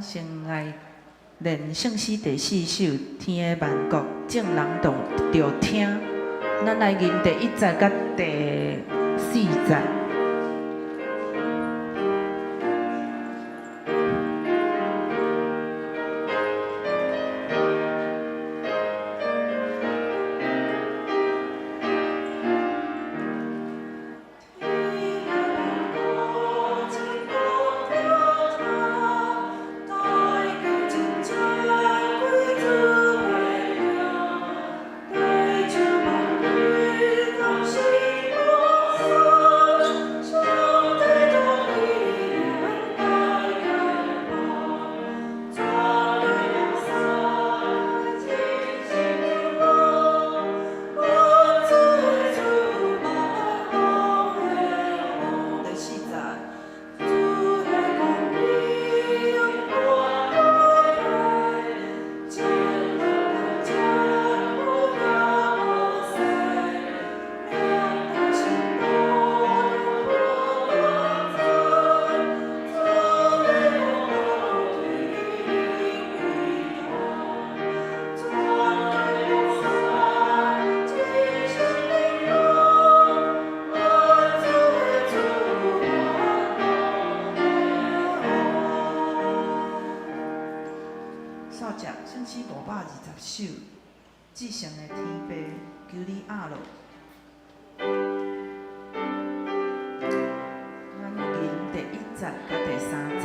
先來練聖詩第四首《天的萬國》，眾人都著聽。咱來吟第一節佮第四節。聖詩520首，至聖的天父，求你壓落。咱吟第一節佮第三節。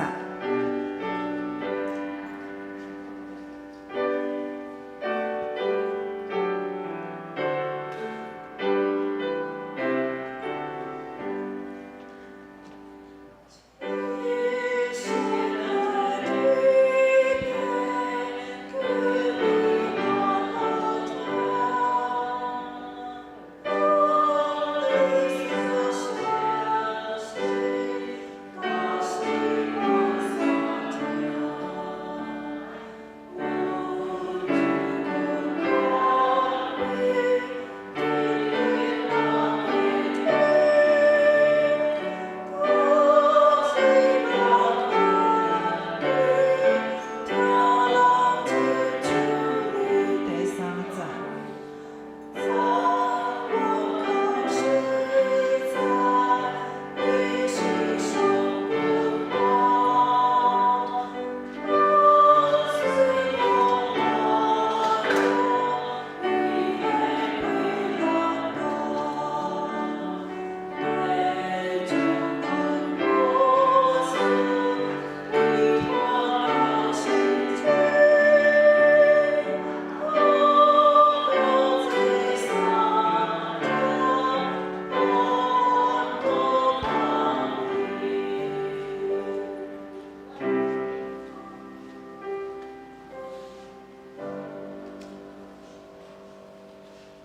第三節。好，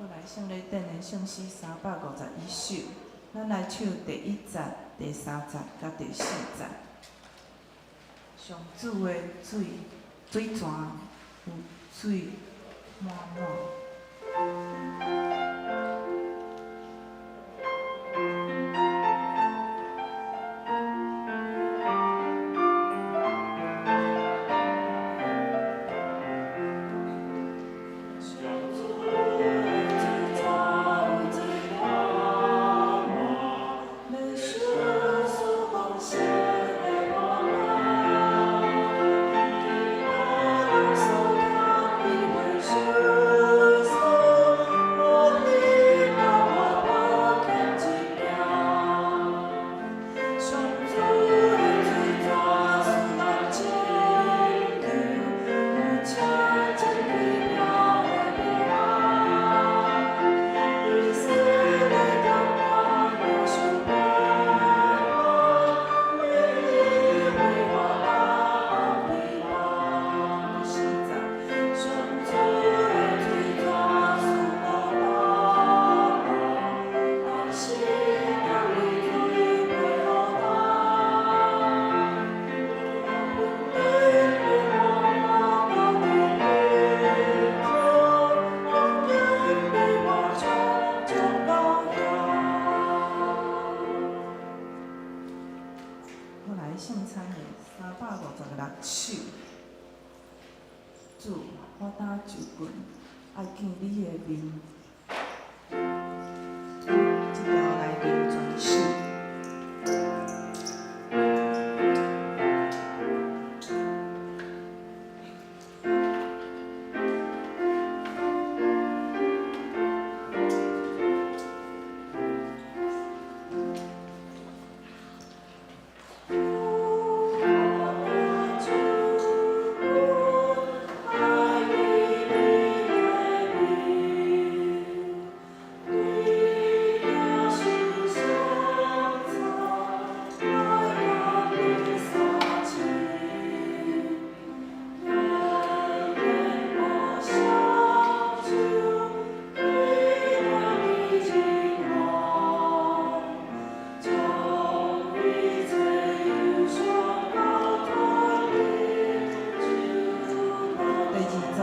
來，聖禮典的聖詩351首，咱來唱第一節、第三節佮第四節。上主的水水泉有水滿滿。主，我今就近，愛見你的面。這條來啉泉水。第二節。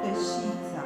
第四節。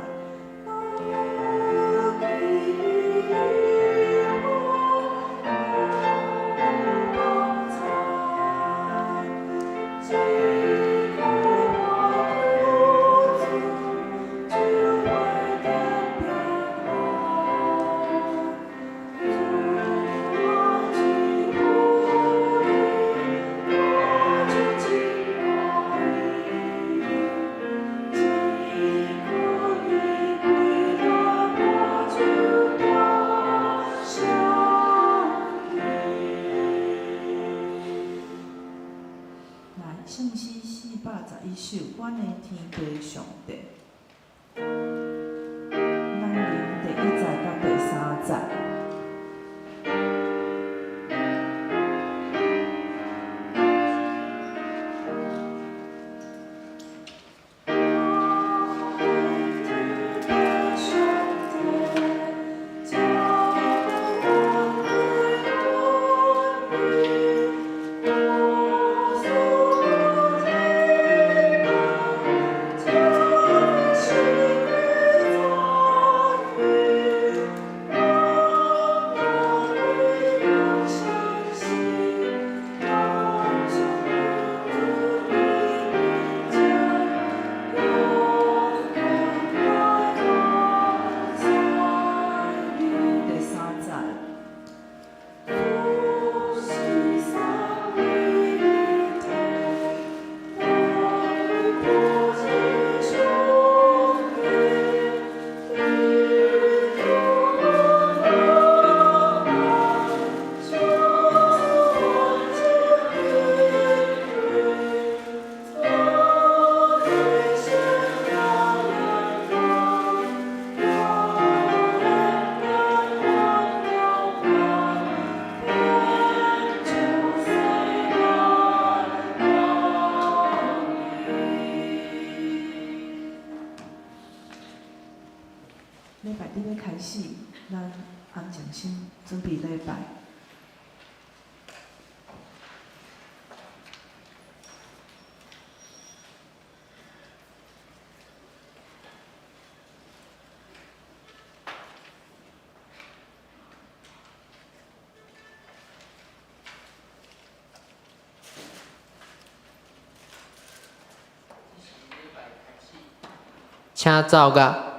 來，聖詩411首，阮的天父上帝。咱啉第一節佮第三節。第三節。禮拜日欲開始，咱安靜心準備禮拜。請奏樂。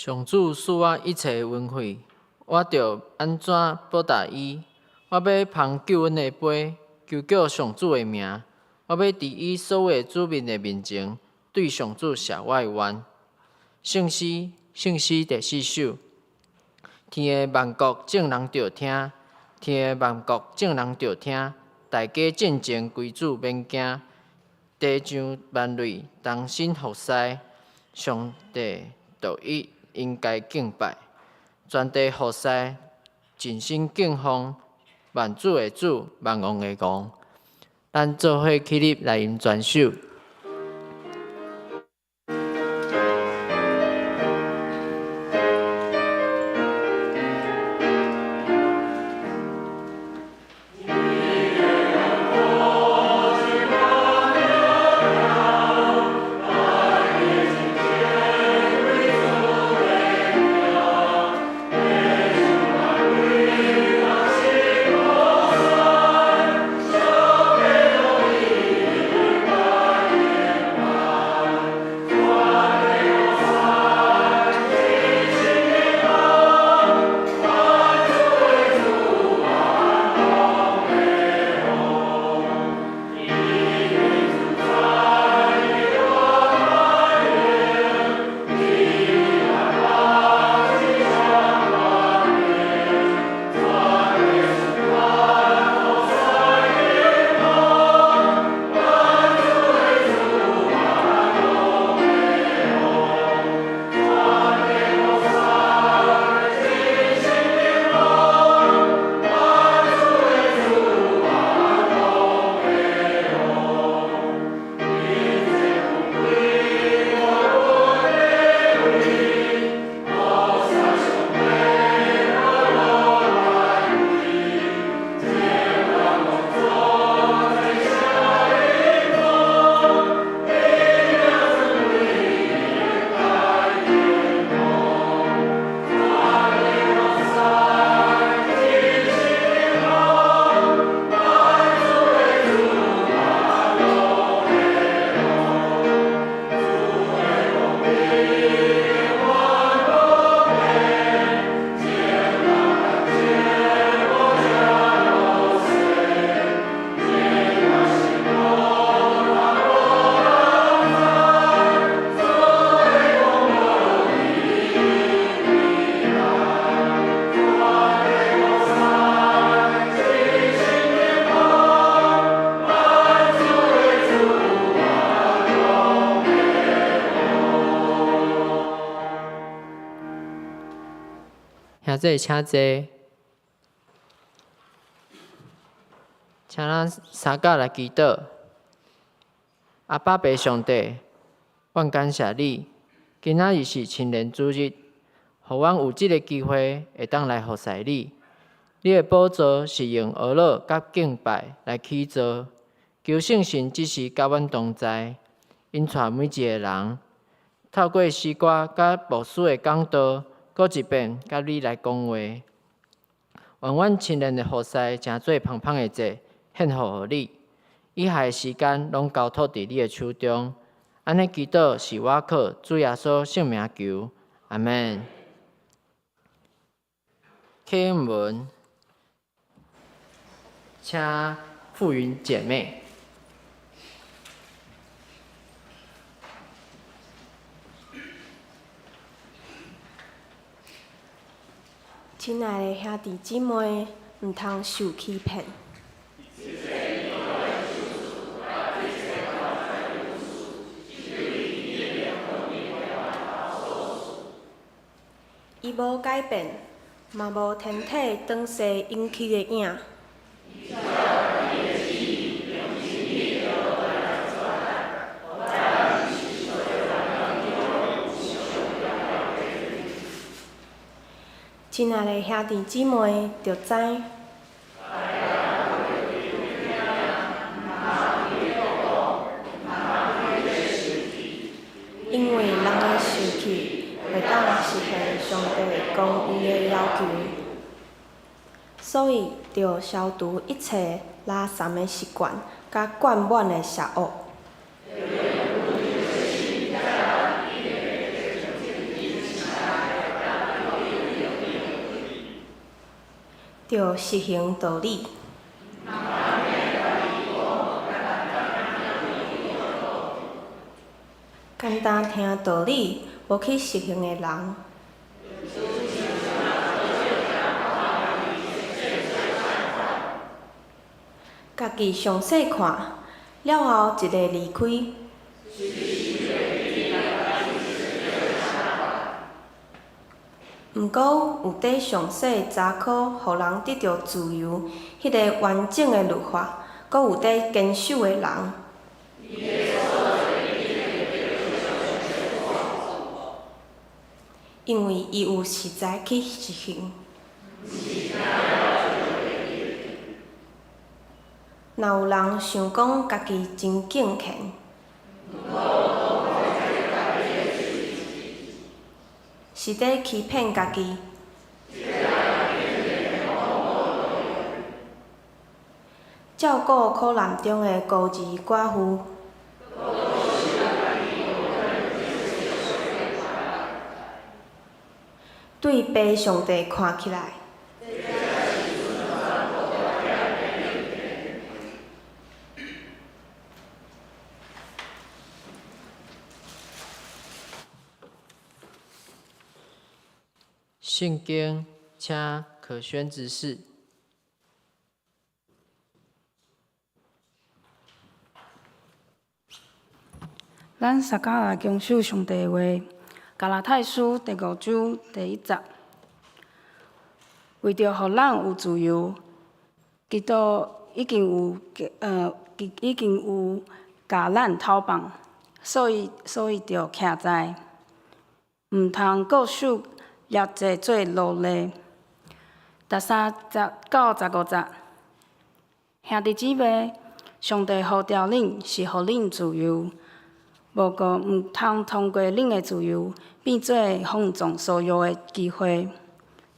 上主賜我一切恩惠，我著按怎報答伊？我欲捧救恩的杯，求叫上主的名。我欲佇伊所有的子民的面前，對上主謝我的願。聖詩，聖詩第四首。天的萬國眾人著聽，天的萬國眾人著聽，大家戰戰歸主免驚。地上萬類同心服侍，上帝獨一應該敬拜，全地服侍，盡心敬奉萬主的主，萬王的王。咱做伙起立來吟全首。兄弟，請坐。請咱三甲來祈禱。阿爸父上帝，阮感謝你，今仔日是青年主日，予阮有這个機會會當來服侍你。你的寶座是用哀樂佮敬拜來起造，求聖神這時佮阮同在，引帶每一个人，透過詩歌佮牧師的講道，閣一遍佮你來講話。願阮青年的服侍成做芳芳的祭，獻予你。以下的時間攏交託佇你的手中。按呢祈禱是我靠主耶穌聖名求，阿們。啟文，請傅雲姐妹。親愛的兄弟姊妹，毋通受欺騙。伊無改變，嘛無天體轉勢引起的影。親愛的兄弟姊妹，著知。因為人的受氣袂當實現上帝公義的要求，所以著消除一切垃圾的習慣，佮灌滿的邪惡。著實行道理。干焦聽道理，無去實行的人，家己詳細看，了後一个離開。毋過有綴詳細查考，予人得著自由，彼个完整的律法，閣有綴堅守的人。因為伊有實在去實行。若有人想講家己真敬虔，是佇欺騙家己。照顧苦難中的孤兒寡婦。對父上帝看起來。聖經，請可宣執事。咱大家來謹守上帝的話，《加拉太書》第五章第一節。為著予咱有自由，基督已經有共咱討放，所以著徛在，毋通閣受壓制做奴隸。十三節到十五節，兄弟姊妹，上帝呼召恁是予恁自由，無過毋通通過恁的自由變做放縱私欲的機會，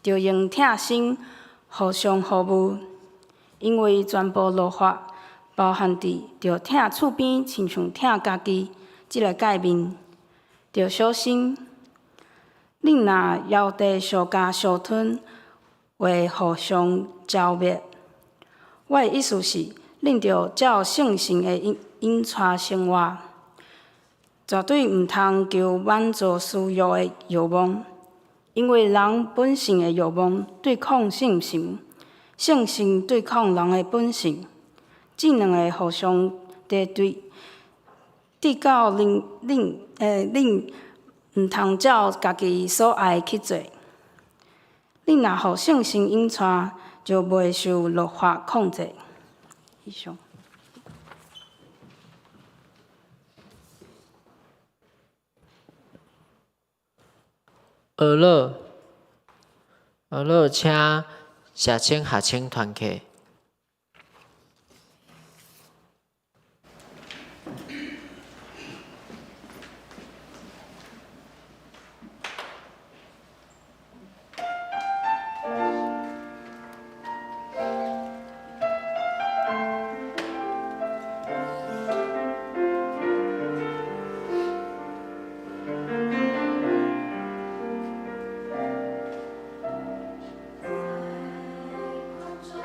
著用疼心互相服務，因為全部律法包含佇著疼厝邊親像疼家己這个誡命，著小心。恁若枵地相咬相吞，會互相剿滅。我的意思是，恁著照聖神的引帶生活，絕對毋通求滿足私欲的欲望，因為人本性的欲望對抗聖神，聖神對抗人的本性，這兩个互相敵對，直到恁毋通照家己所愛去做。恁若予聖神引帶，就袂受律法控制。以上。学乐，学乐，請社青學青團契。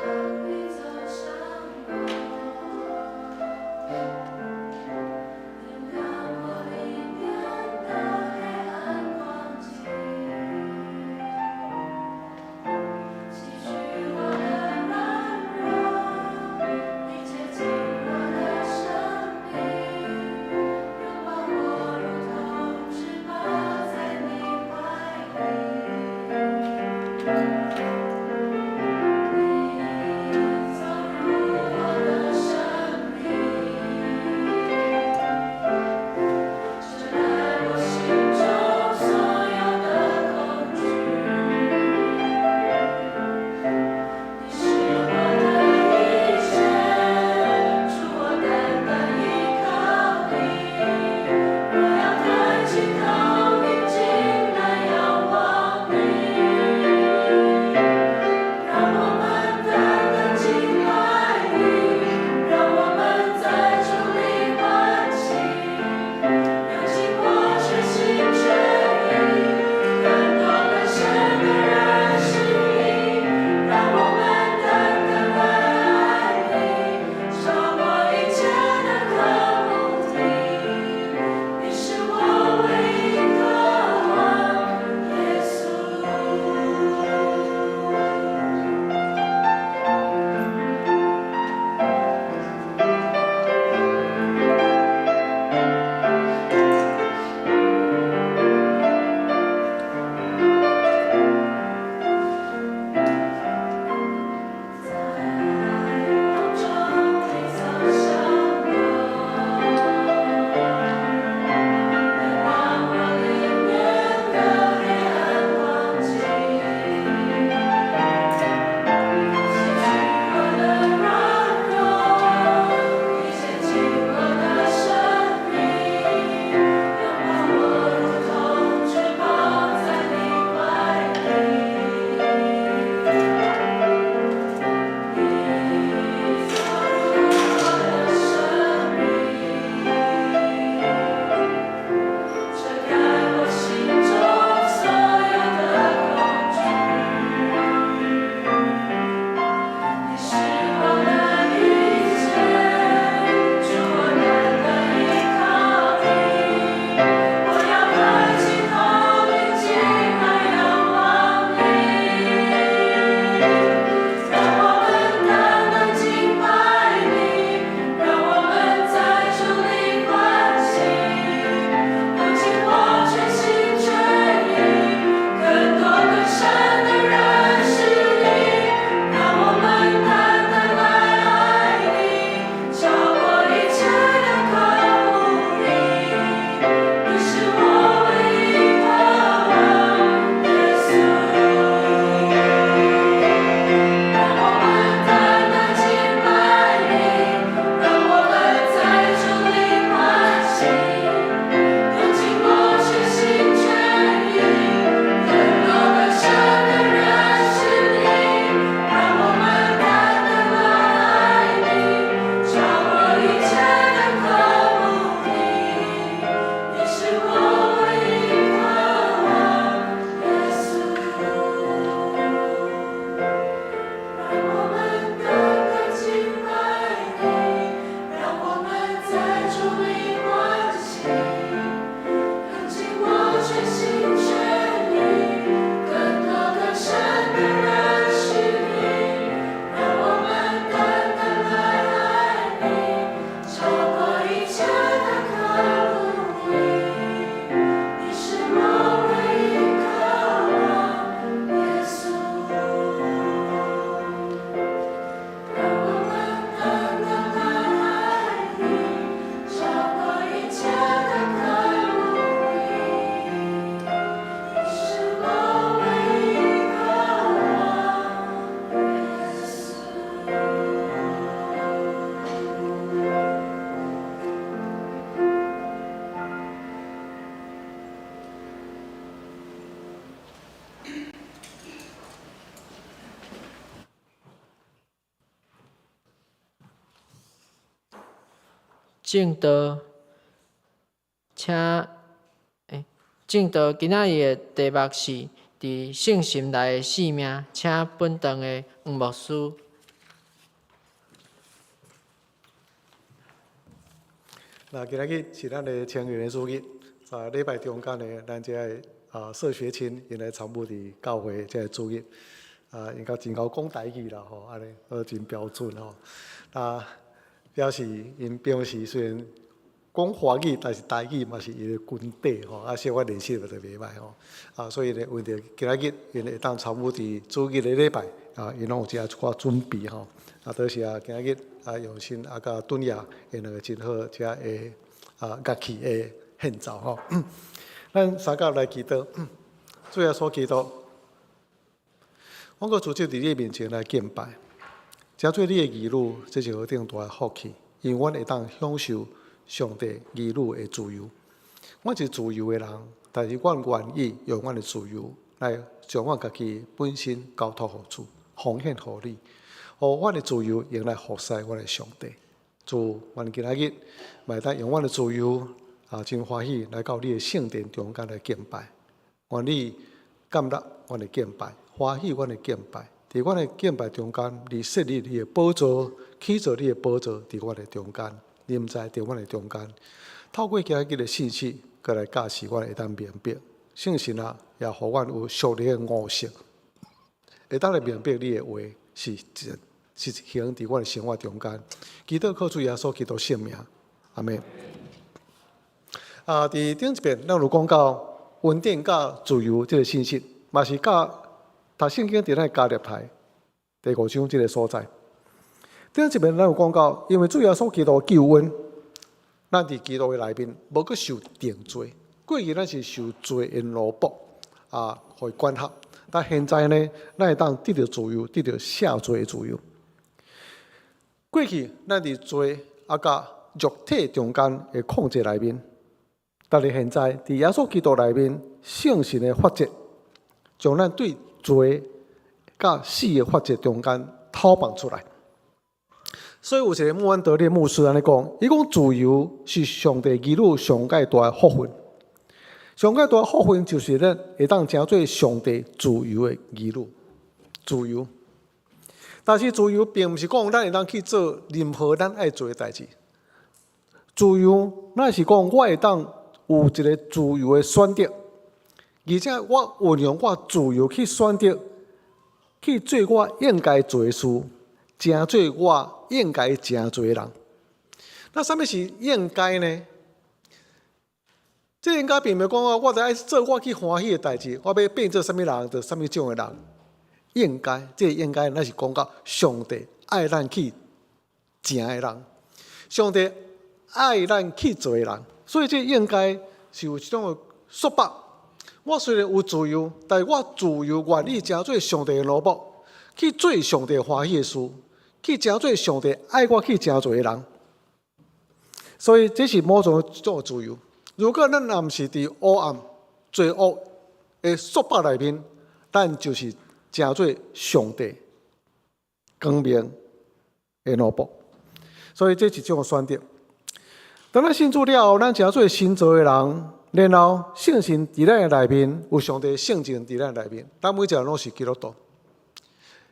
在證道，請欸，證道今仔日的題目是佇聖心內的性命，請本堂的黃牧師。那今仔日是咱的青年的主日，在禮拜中間呢，咱這个社學青𪜶來參與佇教會這个主日，啊，𪜶較真𠢕講台語啦吼，按呢，都真標準吼。啊，表示𪜶平時雖然講華語，但是台語嘛是伊的根底吼，啊，小可練習就袂䆀吼。啊，所以呢，為著今仔日𪜶會當參與佇主日的禮拜，啊，𪜶攏有遮一寡準備吼。啊，多謝啊，今仔日啊，永新啊，佮敦亞𪜶兩個真好，遮的啊樂器的獻奏吼。咱三甲來祈禱，主耶穌基督，阮閣聚集佇你面前來敬拜，成做你的兒女，這是何等大的福氣，因為阮會當享受上帝兒女的自由。阮是自由的人，但是阮願意用阮的自由來將阮家己本身交託予主，奉獻予你，予阮的自由用來服侍阮的上帝。主，阮今仔日嘛會當用阮的自由啊，真歡喜來到你的聖殿中間來敬拜。願你接納阮的敬拜，歡喜阮的敬拜。佇阮的敬拜中間，你設立你的寶座，起座你的寶座佇阮的中間，臨在佇阮的中間。透過今仔日的信息，閣來教示阮會當明白，聖神啊，也予阮有屬靈的悟性，會當來明白你的話是實行佇阮的生活中間。祈禱靠主耶穌基督聖名，阿們。啊，佇頂一遍，咱有講到恩典佮自由這个信息，嘛是佮讀聖經佇咱加勒泰第五章這个所在。頂一遍咱有講到，因為主耶穌基督救恩，咱佇基督的內面無閣受定罪。過去咱是受罪的奴僕啊，予伊管轄。但現在呢，咱會當得著自由，得著赦罪的自由。過去咱佇罪啊佮肉體中間的控制內面，但是現在佇耶穌基督內面，聖神的法則，將咱對罪佮死的法則中間討放出來。所以有一个穆安德烈牧師按呢講，伊講自由是上帝兒女上蓋大的福分，上蓋大的福分就是咱會當成做上帝自由的兒女，自由。但是自由並毋是講咱會當去做任何咱愛做的代誌。自由，乃是講我會當有一个自由的選擇，而且我運用我自由去選擇，去做我應該做的事，成做我應該成做的人。那啥物是應該呢？這應該並毋是講啊，我著愛做我去歡喜的代誌，我欲變做啥物人，就啥物種的人。應該，這個應該，乃是講到上帝愛咱去成的人，上帝愛咱去做的人，所以這應該是有一種的束縛。我雖然有自由，但是我自由願意成做上帝的奴僕，去做上帝歡喜的事，去成做上帝愛我去成做的人。所以這是某種種的自由。如果咱若毋是佇黑暗、罪惡的束縛內面，咱就是成做上帝光明的奴僕。所以這是一種選擇。當咱信主了後，咱成做新造的人，然後聖神佇咱的內面，有上帝聖靈佇咱內面，咱每一個人攏是基督徒。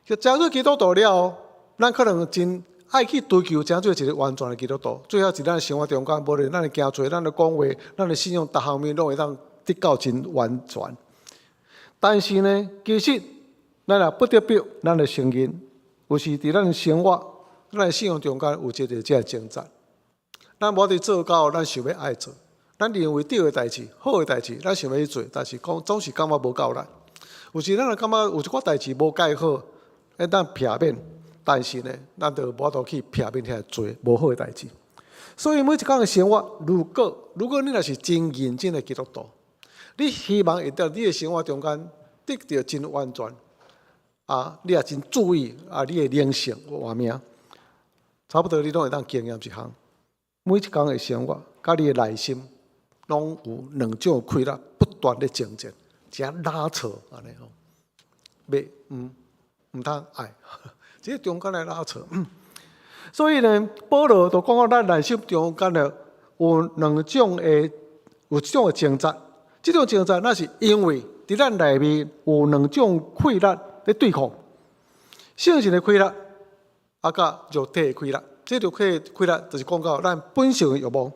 成做基督徒了後，咱可能真愛去追求成做一個完全的基督徒。最後佇咱的生活中間，無論咱的行做、咱的講話、咱的信仰，逐項面攏會當得到真完全。但是呢，其實咱也不得不咱來承認，有時佇咱的生活、咱的信仰中間有一個這个掙扎。咱無佇做到咱想欲愛做，咱認為對的代誌、好的代誌，咱想欲去做，但是講總是感覺無夠力。有時咱若感覺有一寡代誌無蓋好，會當避免，但是呢，咱就無法度去避免遐濟無好的代誌。所以每一工的生活，如果你若是真認真的基督徒，你希望會佇你的生活中間得著真完全，啊，你也真注意啊，你的靈性活命，差不多你攏會當經驗一項。每一工的生活，佮你的內心，攏有兩種氣力不斷咧爭戰，誠拉扯按呢吼，欲毋毋通愛，這個中間來拉扯。所以呢，保羅就講到咱內心中間呢有兩種的，有一種的掙扎。這種掙扎，那是因為佇咱內面有兩種氣力咧對抗，聖神的氣力，啊，佮肉體的氣力。這種氣力就是講到咱本性的欲望。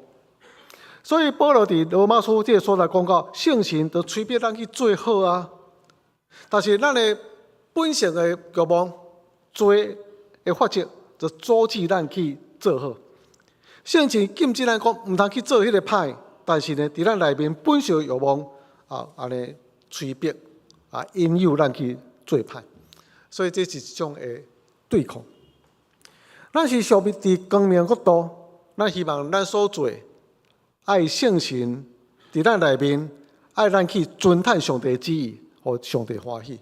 所以保羅佇羅馬書這个所在講到，聖神就催逼咱去做好啊，但是咱的本性的欲望、罪的法則，就阻止咱去做好。聖神禁止咱講毋通去做彼个歹，但是呢，佇咱內面本性的欲望啊，按呢催逼啊，引誘咱去做歹。所以這是一種的對抗。咱是屬於佇光明國度，咱希望咱所做愛聖神佇咱內面，愛咱去遵趁上帝旨意，予上帝歡喜。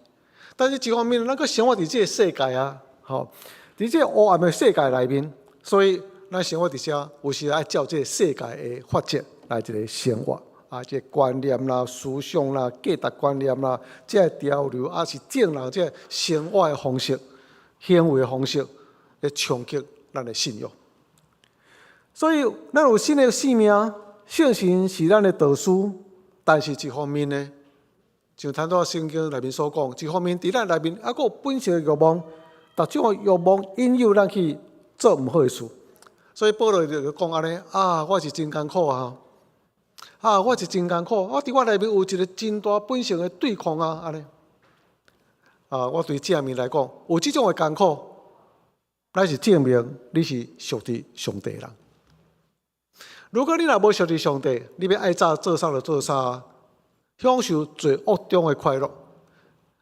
但是一方面，咱閣生活佇這个世界啊，吼，佇這个黑暗的世界內面，所以咱生活佇遮，有時愛照這个世界的法則來一个生活啊，這个觀念啦、思想啦、價值觀念啦，這个潮流，抑是眾人這个生活的方式、行為的方式，來衝擊咱的信仰。所以，咱有新的生命，聖神是咱的導師，但是一方面呢，像頭拄仔聖經內面所講，一方面佇咱內面猶閣有本性的欲望，逐種的欲望引誘咱去做毋好的事。所以保羅就講按呢啊，我是真艱苦啊！啊，我是真艱苦，我佇我內面有一个真大本性的對抗啊！按呢啊，我對正面來講，有這種的艱苦，乃是證明你是屬佇上帝人。如果你若無屬佇上帝，你欲愛怎做啥就做啥，享受罪惡中的快樂。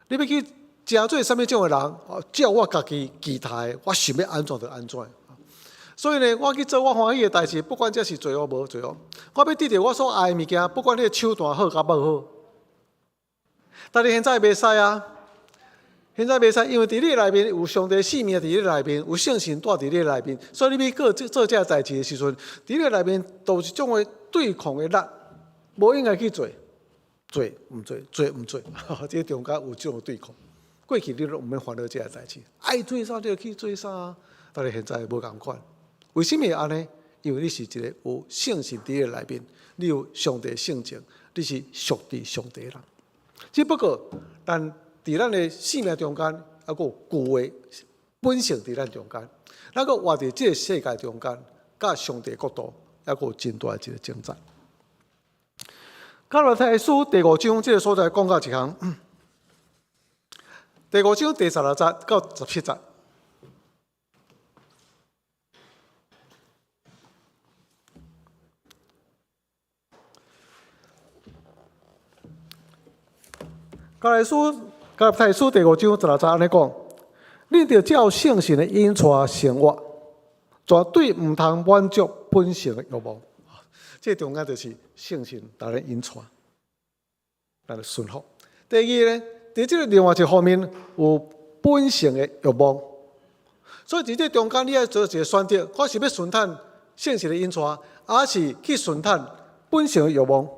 你欲去成做啥物種的人，照我家己期待，我想欲按怎就按怎。所以呢，我去做我歡喜的代誌，不管這是罪惡無罪惡，我欲得著我所愛的物件，不管彼个手段好抑無好。但是現在袂使啊！現在袂使，因為佇你內面有上帝生命佇你內面，有聖神住佇你內面，所以你欲過做這个代誌的時陣，佇你內面都有一種的對抗的力，無應該去做，做毋做，做毋做，這中間有這種對抗。過去你攏毋免煩惱這个代誌，愛做啥就去做啥，但是現在無仝款。為啥物會按呢？因為你是一个有聖神佇你內面，你有上帝性情，你是屬佇上帝的人。只不過，咱佇咱的生命中間，猶閣有舊的本性佇咱中間，咱閣活佇這个世界中間，佮上帝國度，猶閣有真大的一个掙扎。加拉太書第五章這个所在講到一項，第五章第16節到17節。加拉書、加拉太書第五章十六節按呢講：恁著照聖神的引帶生活，絕對毋通滿足本性的欲望。這中間就是聖神來咱引帶，咱來順服。第二呢，佇這个另外一方面有本性的欲望，所以佇這中間你愛做一个選擇，我是欲順趁聖神的引帶，抑是去順趁本性的欲望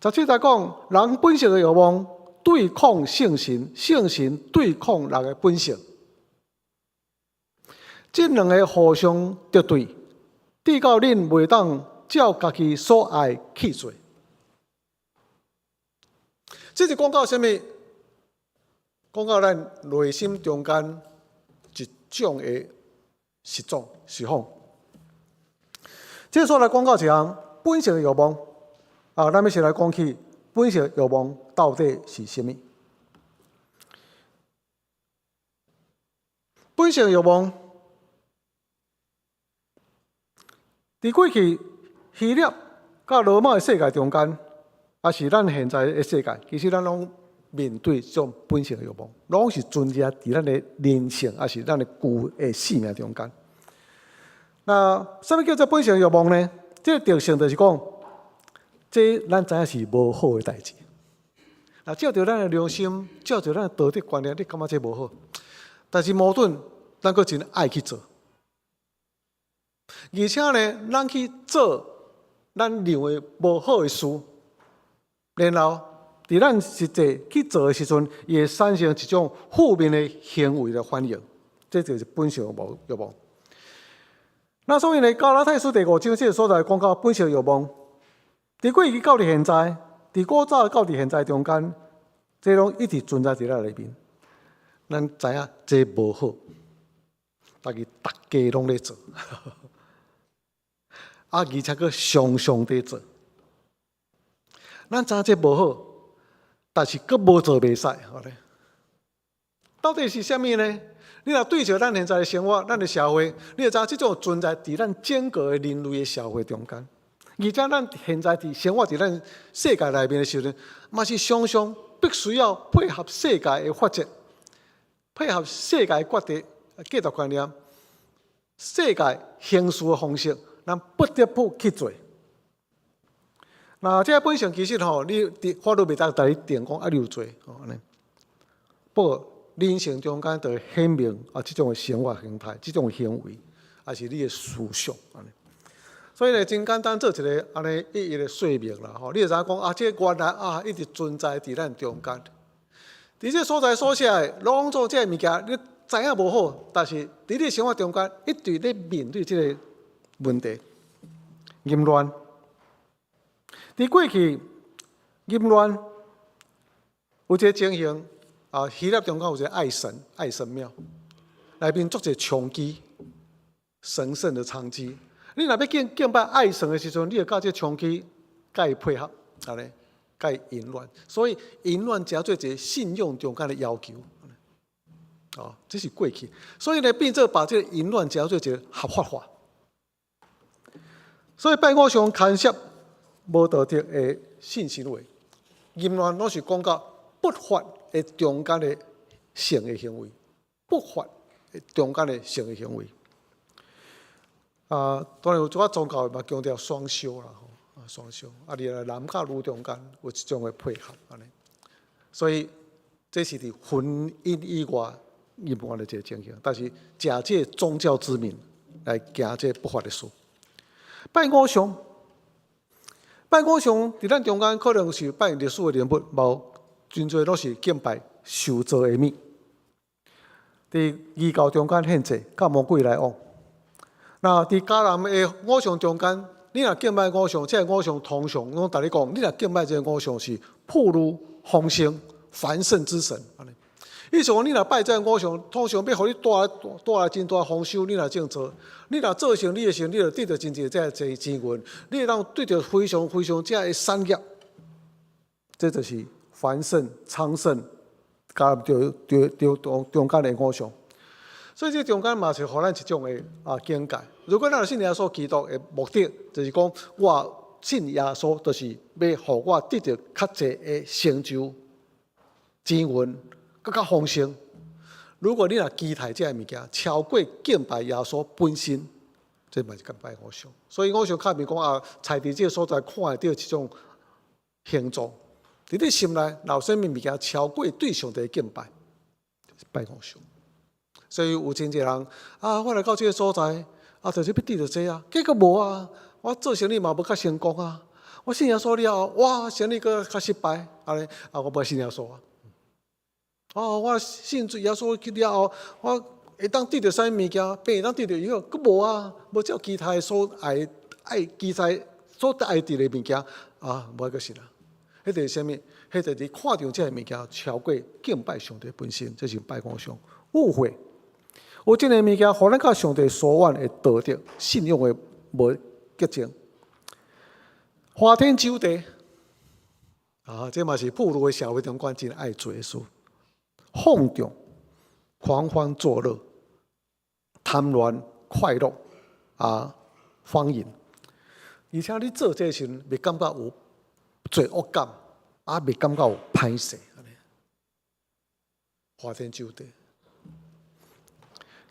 ？17節講，人本性的欲望對抗聖神，聖神對抗人的本性，這兩个互相敵對，直到恁袂當照家己所愛去做。這是講到啥物？講到咱內心中間一種的實狀實況。這所來講到一項本性的欲望。啊，咱欲先來講起本性欲望到底是啥物？本性欲望，佇過去希臘佮羅馬的世界中間，抑是咱現在的世界，其實咱攏面對這種本性欲望，攏是存在佇咱的人性，抑是咱的舊的生命中間。那啥物叫做本性欲望呢？這个特性就是講，這咱知影是無好的代誌。那照著咱的良心，照著咱的道德觀念，你感覺這無好，但是矛盾，咱閣真愛去做。而且呢，咱去做咱認為無好的事，然後佇咱實際去做的時陣，伊會產生一種負面的行為的反應，這就是本性欲望。那所以呢，加拉太書第五章這个所在講到本性欲望，佇過去到佇現在，佇古早到佇現在中間，這攏一直存在佇咱內面。咱知影這無好，但是逐家攏咧做，啊，而且閣常常佇做。咱知影這無好，但是閣無做袂使，好咧。到底是啥物呢？你若對照咱現在的生活，咱的社會，你就知影這種存在佇咱整個的人類的社會中間。而且咱現在佇生活佇咱世界內面的時陣，嘛是常常必須要配合世界的發展，配合世界決定價值觀念、世界行事的方式，咱不得不去做。那這個本性其實吼，你佇法律袂當共你定講愛你有罪吼按呢。不過人性中間就會顯明啊，這種的生活形態、這種的行為，抑是你的思想按呢。所以呢，真簡單做一个按呢一一的說明啦吼。你會知影講啊，這個原來啊一直存在佇咱中間。佇這所在所寫的，攏總這个物件，你知影無好，但是佇你生活中間一直咧面對這个問題，淫亂。佇過去，淫亂有一个情形啊，希臘中間有一个愛神愛神廟，內面足濟娼妓，神聖的娼妓。你若欲敬敬拜愛神的時陣，你著佮這娼妓佮伊配合，按呢，佮伊淫亂。所以淫亂成做一个信仰中間的要求。哦，這是過去。所以呢，變做把這个淫亂成做一个合法化。所以拜偶像牽涉無道德的性行為，淫亂攏是講到不法的中間的性的行為，不法的中間的性的行為。啊，當然有一寡宗教嘛強調雙修啦，吼，啊雙修，啊，你男佮女中間有這種的配合，按呢。所以這是佇婚姻以外淫亂的一个情形，但是假借宗教之名來行這不法的事。拜偶像，拜偶像佇咱中間可能是拜歷史的人物，無真濟攏是敬拜受造的物。佇異教中間獻祭，佮魔鬼來往。那佇迦南的偶像中間，你若敬拜偶像，這个偶像通常攏共你講，你若敬拜這个偶像是富裕、豐盛、繁盛之神。意思講，你若拜這个偶像，通常欲予你帶來帶來真大豐收，你若這樣做，你若做生意的時陣，你就得著真濟這个錢錢銀，你會當得著非常非常這个產業，這就是繁盛昌盛，加著著著中中間的偶像。所以這中間嘛是予咱一種的啊境界。如果咱信耶穌基督的目的，就是講我信耶穌，就是欲予我得著較濟的成就、錢銀，閣較豐盛。如果你若期待這个物件超過敬拜耶穌本身，這嘛是敬拜偶像。所以偶像較袂講啊，採佇這个所在看會著這種形狀，佇你心內若有啥物物件超過對上帝敬拜，就是拜偶像。所以有真濟人啊，我來到這个所在，啊，就是欲得著這啊，結果無啊，我做生意嘛無較成功啊，我信耶穌了後，哇，生意閣較失敗，按呢啊，我無愛信耶穌啊。哦，我信主耶穌去了後，我會當得著啥物件，病會當得著醫好，閣無啊，無照其他所愛愛其他所愛得的物件啊，無愛閣信啊。彼個是啥物？彼個是看著這个物件超過敬拜上帝本身，這是拜偶像誤會。有這个物件，予咱佮上帝疏遠的道德信仰的無潔淨。花天酒地啊，這嘛是富裕的社會中間真愛做的事。放縱、狂歡作樂、貪戀快樂啊，荒淫。而且你做這個時陣，袂感覺有罪惡感，啊，袂感覺有歹勢。花天酒地，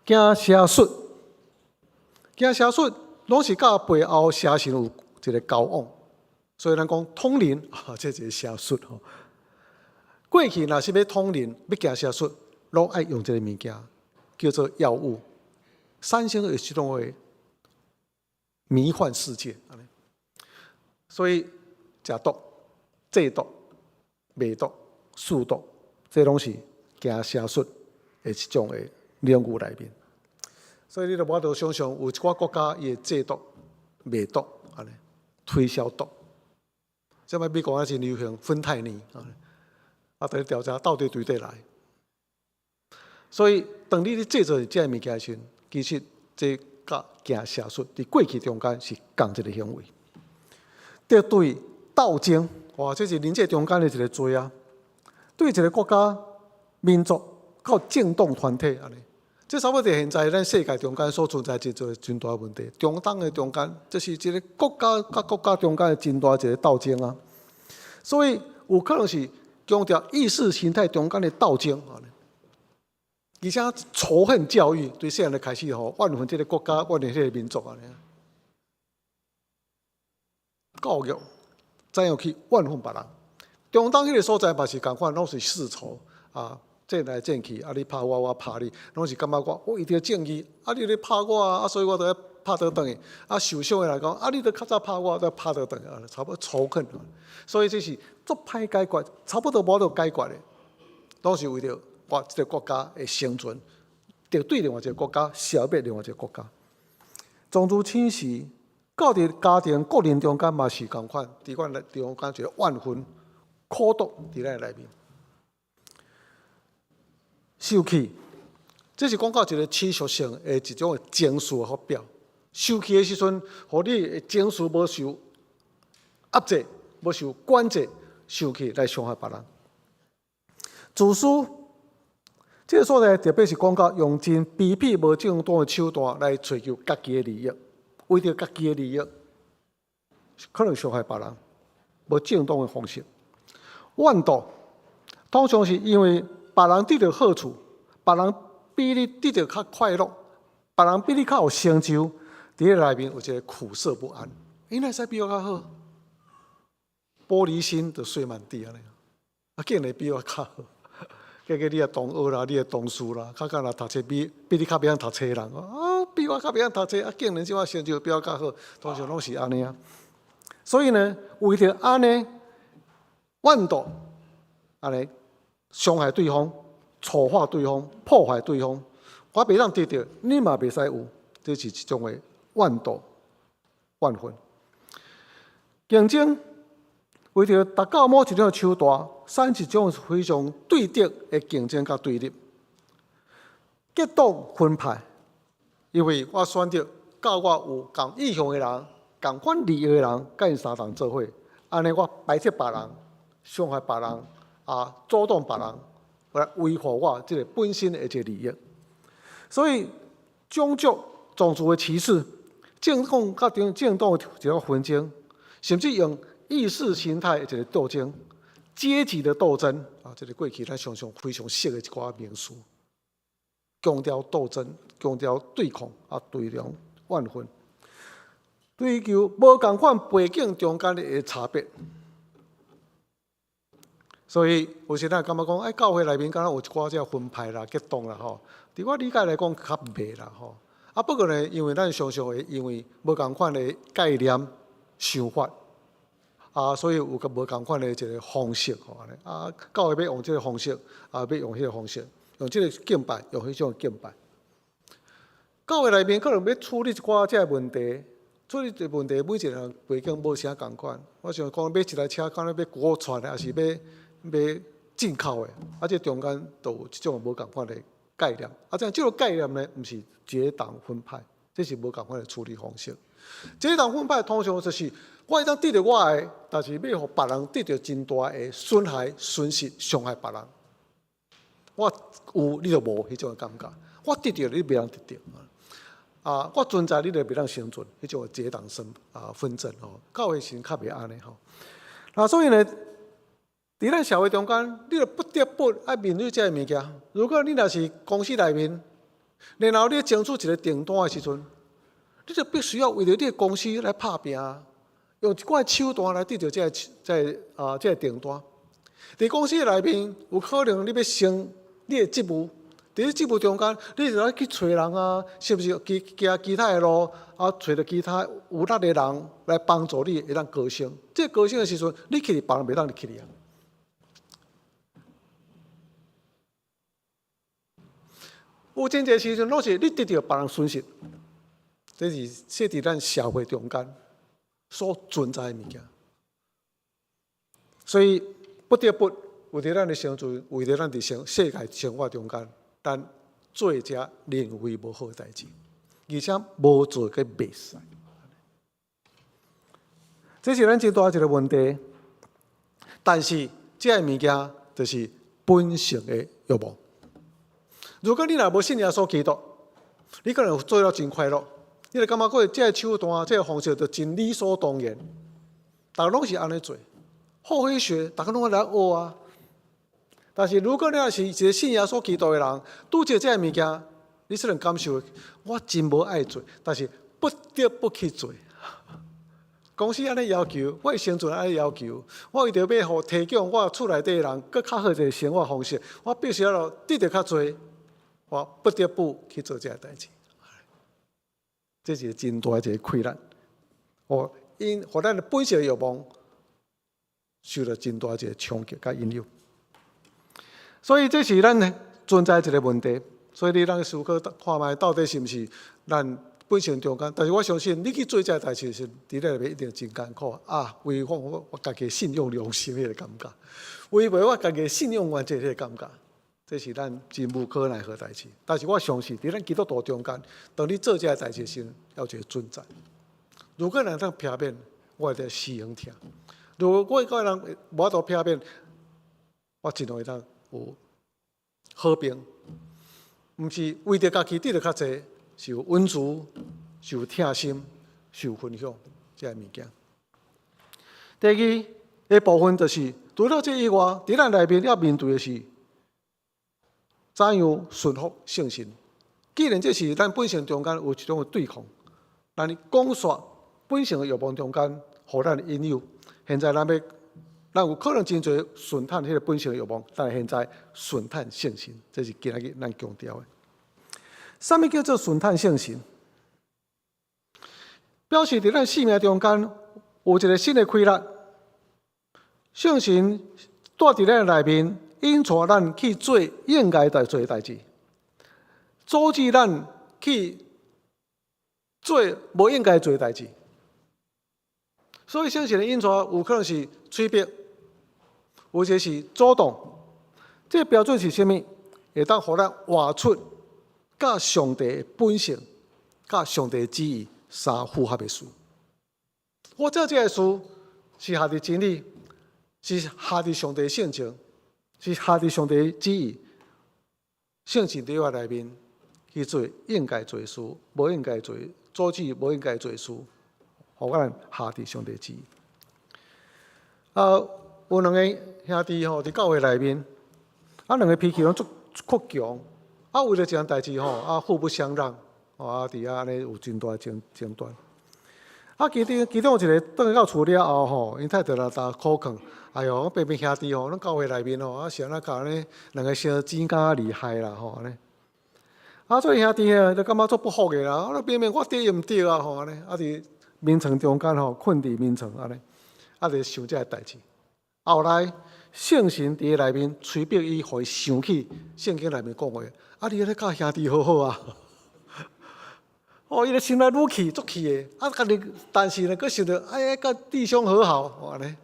行邪術，行邪術，攏是佮背後邪神有一个交往，所以咱講通靈啊，這一个邪術吼。過去若是欲通靈，欲行邪術，攏愛用這个物件，叫做藥物，產生的這種的迷幻世界。所以食毒、製毒、賣毒、試毒，這攏是行邪術的這種的領域內面。所以你著無法度想像有一寡國家伊會製毒、賣毒，按呢推銷毒。這擺美國也真流行芬太尼，啊，佇咧調查到底佗底來。所以當你咧製造這个物件時，其實這佮行邪術佇過去中間是仝一个行為。敵對鬥爭，哇，這是人際中間的一个罪啊！對一个國家、民族到政黨團體按呢，這差不多現在咱世界中間所存在真濟真大問題。中東的中間，這是一个國家佮國家中間的真大一个鬥爭啊！所以有可能是強調意識形態中間的鬥爭，而且仇恨教育對細漢就開始吼，怨恨這个國家，怨恨這个民族按呢。教育怎樣去怨恨別人？中東彼个所在嘛是仝款，攏是世仇啊，戰來戰去，啊你拍我，我拍你，攏是感覺我為著正義，啊你咧拍我啊，所以我著愛拍倒轉去。啊受傷的來講，啊你著較早拍我，我拍倒轉去，差不多仇恨。所以這是足歹解決，差不多無法度解決的，攏是為著我這个國家的生存，敵對另外一个國家，消滅另外一个國家。種族歧視，到佇家庭、個人中間嘛是仝款，佇阮中間一个怨恨、苦毒佇咱內面。受氣，這是講到一个持續性的一種情緒發表。受氣的時陣，予你的情緒無受壓制、無受管制，受氣來傷害別人。自私，這个所在特別是講到用真卑鄙、無正當的手段來追求家己的利益，為著家己的利益，可能傷害別人，無正當的方式。怨妒，通常是因為別人得著好處，別人比你得著較快樂，別人比你較有成就，佇咧內面有一个苦澀不安。𪜶哪會使比我較好？玻璃心就碎滿地按呢，啊，竟然比我較好。結果你的同學啦，你的同事啦，較敢若讀冊比你較袂曉讀冊的人，啊，比我較袂曉讀冊，啊，竟然這款成就比我較好，通常攏是按呢啊。所以呢，為著按呢怨妒，按呢傷害對方、醜化對方、破壞對方，我袂當得著，你嘛袂使有，這是一種的怨妒、怨恨。競爭，為著達到某一種手段，產生一種非常對敵的競爭佮對立，結黨分派，因為我選擇佮我有仝意向的人、仝款利益的人，佮𪜶相同做伙，按呢我排斥別人、傷害別人、啊阻擋別人，來維護我這个本身的一個利益。所以種族、種族的歧視、政黨佮政黨的一個紛爭，甚至用意識形態的一個鬥爭、階級的鬥爭啊，這个過去咱常常非常熟的一寡名詞，強調鬥爭、強調對抗啊、對抗、怨恨，追求無仝款背景中間的差別。所以有時咱感覺講，哎，教會內面敢若有一寡這分派啦、結黨啦吼。佇我理解來講，較袂啦吼。啊，不過呢，因為咱常常會因為無仝款的概念、想法，啊，所以有個無仝款的一个方式吼，按呢啊，教會欲用這个方式，啊，欲用彼个方式，用這个敬拜，用彼種敬拜。教會內面可能欲處理一寡這个問題，處理這個問題，每一个人背景無啥仝款。我想講買一台車，敢若欲國產的，抑是欲買進口的，啊，這中間都有這種無仝款的概念。啊，這樣這个概念呢，毋是結黨分派，這是無仝款的處理方式。結黨分派通常就是我會當得著我的，但是欲予別人得著真大的損害、損失、傷害別人。我有你就無彼種的感覺，我得著你袂當得著。啊，我存在你就袂當生存，彼種結黨生啊紛爭吼，教會時較袂按呢吼。那所以呢，佇咱社會中間，你就不得不愛面對這个物件。如果你若是公司內面，然後你爭取一个訂單的時陣，你就必須要為著你的公司來拍拚，用一寡手段來得著這个、這个啊、這个訂單。佇公司內面，有可能你欲升你的職務，佇你職務中間，你就愛去揣人啊，是毋是？去行其他的路，啊，揣著其他有力的人來幫助你，會當高升。這個高升的時陣，你去，別人袂當去你啊。有真濟時陣攏是你得著別人損失，這是設佇咱社會中間所存在的物件。所以不得不為著咱的生存，為著咱佇生世界生活中間，咱做這認為無好的代誌，而且無做閣袂使。這是咱真大一個問題。但是這个物件就是本性的欲望。如果你若無信耶穌基督，你可能做了真快樂，你會感覺講這个手段、這个方式就真理所當然，逐家攏是按呢做，厚黑學，逐家攏來學啊。但是如果你若是一个信耶穌基督的人，拄著這个物件，你雖然感受我真無愛做，但是不得不去做。公司按呢要求，我的生存按呢要求，我為著欲予提供我厝內底的人閣較好一个生活方式，我必須要得著較濟，我不得不去做這个代誌。這是真大一个困難。哦，因予咱的本性欲望受著真大一个衝擊佮引誘。所以這是咱存在一个問題。所以你通思考看覓，到底是毋是咱本性中間？但是我相信你去做這个代誌時，佇內面一定真艱苦啊！違反我家己信仰良心彼个感覺，違背我家己信仰原則彼个感覺，這是咱真無可奈何代誌。但是我相信，佇咱基督徒中間，當你做這个代誌時，要有一個準則。如果人當避免，我會得死刑疼；如果我一個人無法度避免，我盡量會當有和平，毋是為著家己得著較濟，是有溫慈，是有疼心，是有分享這个物件。第二个部分就是，除了這以外，佇咱內面要面對的是怎樣順服聖神。既然這是咱本性中間有一種的對抗，咱講說本性的欲望中間，予咱的引誘。現在咱欲，咱有可能真濟順趁彼个本性的欲望，但是現在順趁聖神，這是今仔日咱強調的。啥物叫做順趁聖神？表示佇咱生命中間有一个新的開力，聖神住佇咱內面，引帶咱去做應該在做的代誌，阻止咱去做無應該做的代誌。所以聖神的引帶有可能是催逼，有一是主動。這個標準是啥物？會當予咱活出佮上帝的本性、佮上帝的旨意相符合的事。我做這个事是合佇真理，是合佇上帝性情，是合佇上帝旨意。聖神佇我內面去做應該做的事，無應該做，阻止無應該做的事，予咱合佇上帝旨意。啊，有兩个兄弟吼，佇教會內面，啊，兩个脾氣攏足足強，啊，為著一項代誌吼，啊，互不相讓，啊，佇遐按呢有真大爭端。啊，其中有一个轉去到厝了後吼，𪜶太太來共苦勸，哎喲，平平兄弟吼，攏教會內面吼，啊是按怎共按呢兩个相爭甲厲害啦吼按呢。啊，這个兄弟呢，就感覺足不服的啦，啊，明明我對伊毋對啊吼按呢，啊佇眠床中間吼，睏佇眠床按呢，啊佇想這个代誌。後來聖神佇伊內面催逼伊，予伊想起聖經內面講話，啊，你咧佮兄弟和好啊。哦，伊咧心內愈氣足氣的，啊，家己但是呢，閣想著愛佮弟兄和好，按呢。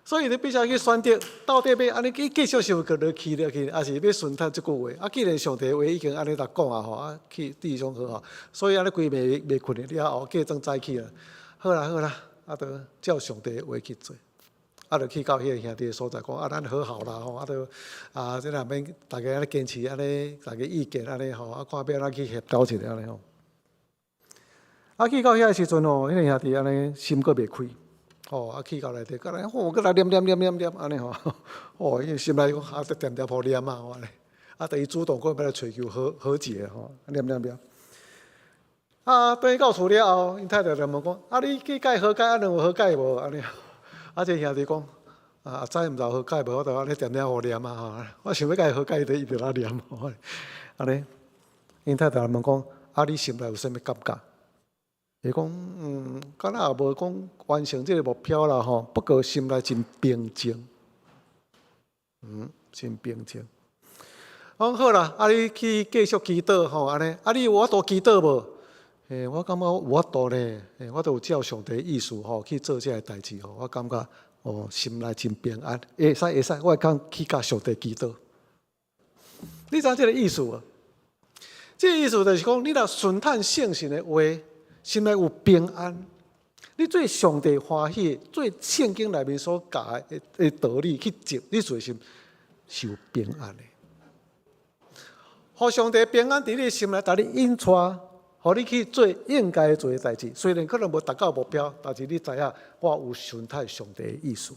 所以你必須去選擇，到底欲按呢去繼續想閣落去落去，抑是欲順趁這句話？啊，既然上帝話已經按呢來講啊吼，啊，去弟兄和好，所以按呢規暝袂睏的了後，隔轉早起啦，好啦好啦，啊，就照上帝的話去做，啊，就去到彼个兄弟的所在講，啊，咱和好啦吼，啊，就啊，這若免大家按呢堅持按呢，大家意見按呢吼，啊，看欲按怎去協調一下按呢吼。啊，去到遐个時陣吼，彼个兄弟按呢心閣袂開，吼，啊，去到內底，閣來吼，閣來念念念念念按呢吼，哦，伊心內講啊，定定予念啊，吼按呢，啊，就伊主動講欲來揣求和解吼，念念念。啊，轉去到厝了後，𪜶太太就問講：啊，你去共伊和解，啊，兩有和解無？按呢，啊，這个兄弟講：啊，知毋知和解無？我就按呢定定予念啊吼，我想欲共伊和解，伊就一直咧念吼，按呢，𪜶太太問講：啊，你心內有啥物感覺？伊講：嗯，敢若也無講完成這个目標啦吼，不過心內真平靜，真平靜。我講好啦，啊你去繼續祈禱吼，按呢，啊你有法度祈禱無？欸，我感覺有法度呢，欸，我都有照上帝意思吼去做這个代誌吼，我感覺哦心內真平安，會使會使，我會當去共上帝祈禱。你知影這个意思無？這个意思就是講，你若順趁聖神的話，心內有平安，你做上帝歡喜，做聖經內面所教的道理去做，你內心是有平安的。予上帝平安佇你心內，共你引帶，予你去做應該做的代誌。雖然可能無達到目標，但是你知影，我有順趁上帝的意思。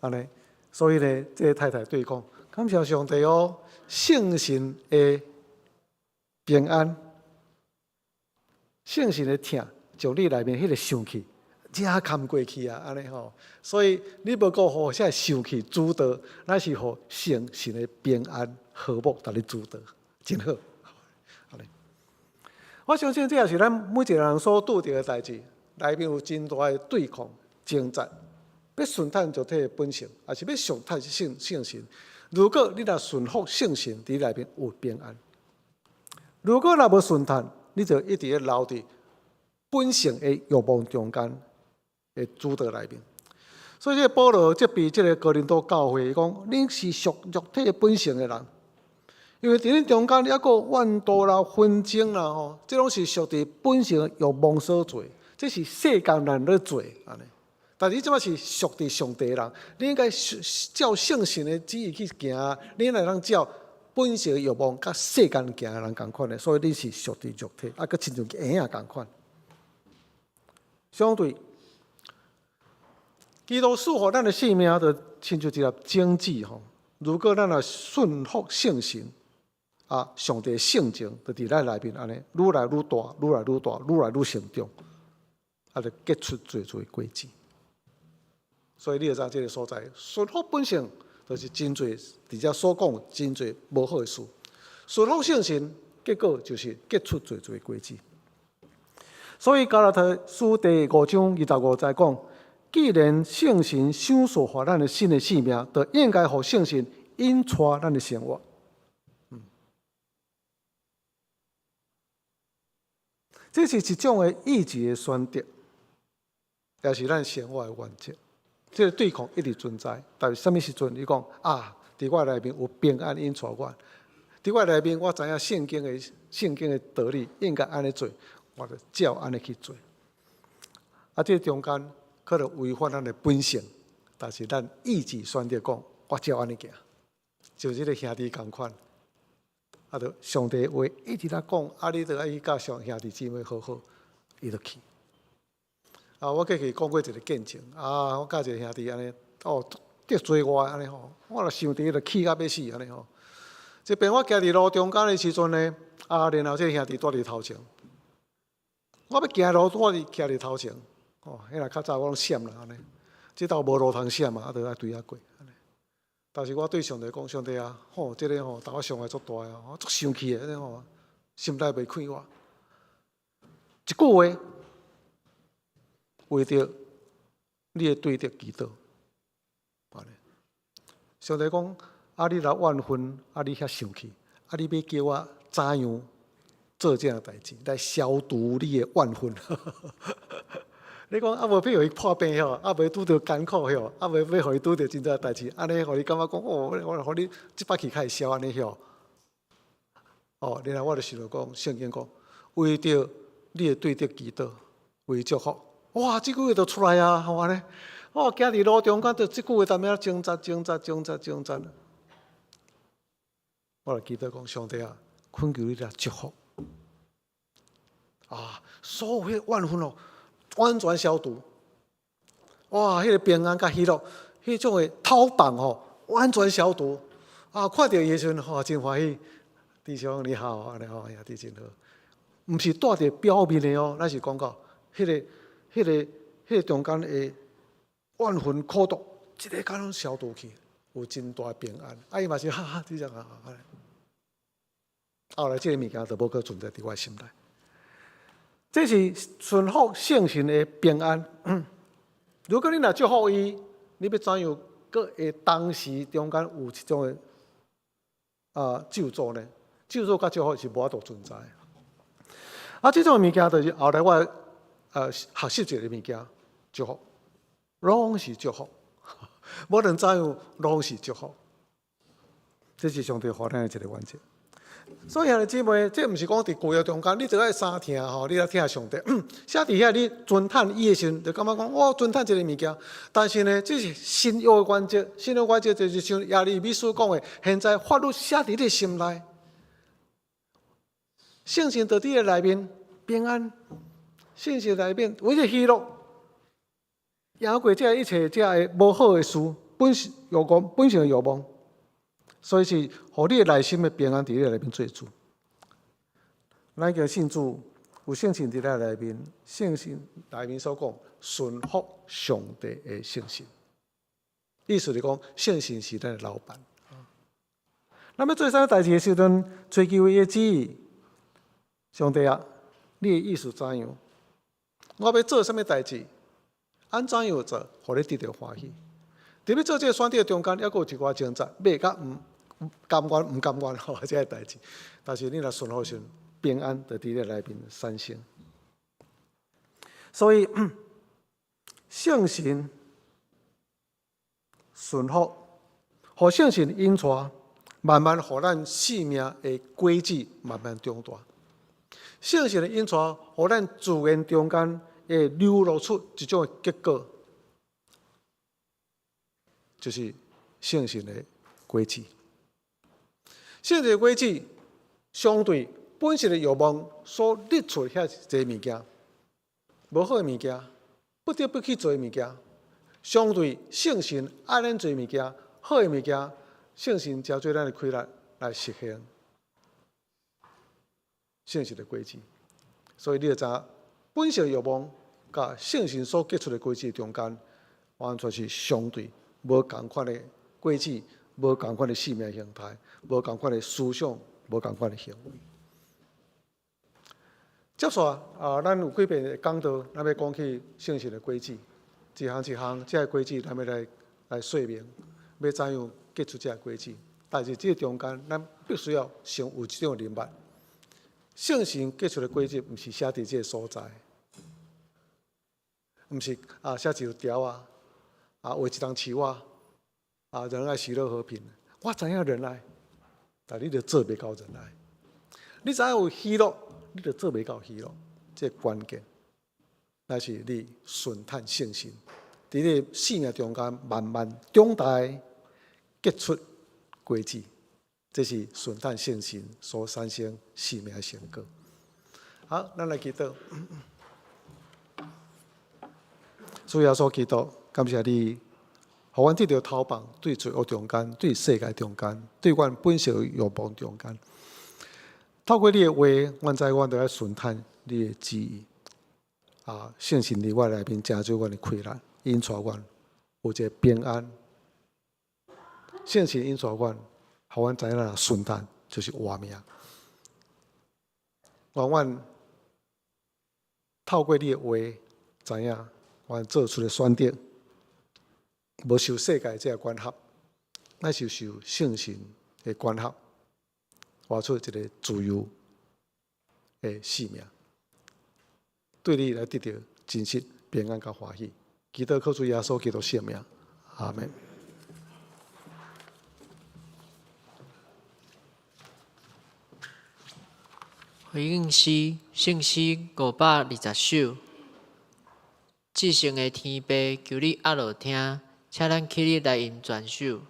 按呢，所以呢，這个太太對伊講：感謝上帝哦，聖神的平安，聖神的疼，將你內面彼个生氣，遮崁過去啊！按呢吼，所以你無閣予啥生氣主導，乃是予聖神的平安和睦共你主導，真好。按呢，我相信這也是咱每一个人所拄著的代誌，內面有真大的對抗、掙扎，欲順趁肉體的本性，抑是欲順趁聖聖神。如果你若順服聖神，佇內面有平安；如果若無順趁，你就一直咧留佇本性的欲望中間的主導內面。所以，這个保羅責備這个哥林多教會，伊講：恁是屬肉體本性的人，因為佇恁中間猶閣有怨妒啦、紛爭啦，吼，這攏是屬佇本性的欲望所做，這是世間人咧做按呢。但是你這擺是屬佇上帝的人，你應該照聖神的旨意去行，你哪會當照本性的欲望佮世間行的人仝款的，所以你是屬佇肉體，啊，閣親像嬰仔仝款。相對，基督賜予咱的性命，就親像一粒種子吼。如果咱若順服聖神，啊，上帝性情就佇咱內面按呢，愈來愈大，愈來愈大，愈來愈成長，啊，就結出濟濟果子。所以你就知這个所在，順服本性，就是真濟佇遮所講真濟無好的事。順服聖神，結果就是結出濟濟果子。所以加拉太書第五章二十五節講：既然聖神賞賜予咱的新的生命，就應該予聖神引帶咱的生活。這是一種的意志的選擇，也是咱生活的原則。這个對抗一直存在，但是啥物時陣？你講啊，佇我內面有平安引帶我，佇我內面我知影聖經的道理應該按呢做，我就照按呢去做。啊，這個中間可能違反咱的本性，但是咱意志選擇講，我照按呢行，就這个兄弟仝款。啊，就上帝話一直咧講，啊，你著愛去佮上兄弟姊妹好好，伊就去。啊，我過去講過一个見證，啊，我佮一个兄弟按呢，哦，得罪我按呢吼，我若想著就氣甲欲死按呢吼。這邊我行佇路中間的時陣呢，啊，然後這个兄弟蹛佇頭前，我欲行路，我佇徛佇頭前，哦，彼若較早我攏閃啦按呢，這兜無路通閃嘛，啊，著愛對遐過。但是我對上帝講，上帝啊，吼，這个吼，予我傷害足大的，我足生氣的，按呢吼，心內袂快活。一句話，為著你的對敵祈禱，按呢。上帝講，啊，你若怨恨，啊，你遐生氣，啊，你欲叫我怎樣做這樣代誌來消除你的怨恨？你講啊，無欲予伊破病吼，啊，袂拄著艱苦吼，啊，袂欲予伊拄著真濟代誌，按呢予你感覺講哦，我予你這擺氣較會消按呢吼。哦，然後我就想著講，聖經講，為著你的對敵祈禱，為祝福，哇，這句話就出來啊，吼按呢，我行佇路中間，就這句話踮遐掙扎、掙扎、掙扎、掙扎。我就祈禱講，上帝啊，懇求你來祝福。啊，所有彼個怨恨哦，完全消除。哇，彼個平安佮喜樂，彼種的討放吼，完全消除。啊，看著伊的時陣，吼，真歡喜。弟兄你好，按呢吼，兄弟真好。毋是帶著表面的哦，咱是講到彼个、彼個、彼個中間的怨恨苦毒，一个敢攏消除去，有真大平安。啊，伊嘛是哈哈，這樣啊，後來這个物件就無閣存在佇我心內。這是順服聖神的平安。如果你若祝福伊，你欲怎樣閣會當時中間有這種的咒詛呢？咒詛佮祝福是無法度存在。啊，這種物件就是後來我學習一个物件，祝福，攏是祝福，無論怎樣，攏是祝福。這是上帝予咱的一个原則。所以兄弟姊妹，這毋是講佇舊約中間，你著愛三聽吼，你來聽上帝。寫佇遐你尊嘆伊的時陣，就感覺講我尊嘆這个物件。但是呢，這是新約的原則，新約原則就是像耶利米書講的，現在法律寫佇你心內，聖神佇你的內面平安，聖神內面為著喜樂，贏過這一切這个無好的事，本性慾望，本性的慾望。所以是，予你的內心的平安佇你內面做主。咱已經信主，有聖神佇咱內面，聖神內面所講，順服上帝的聖神。意思是講，聖神是咱的老闆。咱欲做啥物代誌的時陣，追求伊的旨意，上帝啊，你的意思怎樣？我欲做啥物代誌，按怎樣做，予你得著歡喜？佇欲做這个選擇中間，猶閣有一寡掙扎，欲佮毋甘願毋甘願吼，這个代誌。但是你若順服時，平安就佇你內面產生。所以聖神順服，予聖神引帶，慢慢予咱生命的果子慢慢長大。聖神的引帶，予咱自然中間會流露出一種的結果。就是聖神的果子，聖神的果子相對本性的慾望所列出遐濟物件，無好的物件，不得不去做的物件，相對聖神愛咱做的物件，好的物件，聖神成做咱的氣力來實現聖神的果子。所以你就知影，本性慾望佮聖神所結出的果子中間，完全是相對。無仝款的果子，無仝款的生命形態，無仝款的思想，無仝款的行為。接續啊，咱有幾遍的講道，咱欲講起聖神的果子，一項一項，這个果子，咱欲來說明，欲怎樣結出這个果子。但是這个中間，咱必須要先有這種認識。聖神結出的果子，毋是寫佇這个所在，毋是啊寫一條條仔。啊，畫一丛樹仔，啊，仁愛、喜樂、和平。我知影仁愛，但你著做袂到仁愛。你知影有喜樂，你著做袂到喜樂。這個關鍵，乃是你順趁聖神，佇你生命中間慢慢長大，結出果子。這是順趁聖神所產生生命的成果。好，咱來祈禱。主耶穌基督，感謝你，予阮得著頭放對罪惡中間，對世界中間，對阮本性慾望中間。透過你的話，阮知阮著愛順趁你的旨意。啊，聖神佇我內面成就阮的氣力，引帶阮有一个平安。聖神引帶阮，予阮知影若順趁就是活命。願阮透過你的話，知影阮做出的選擇，無受世界這个管轄，乃是受聖神的管轄，活出一个自由的生命，對你來得著真實平安佮歡喜。祈禱靠主耶穌基督聖名，阿們。回應詩，聖詩520首。至聖的天父，求你阿落聽，請咱起立來吟全首。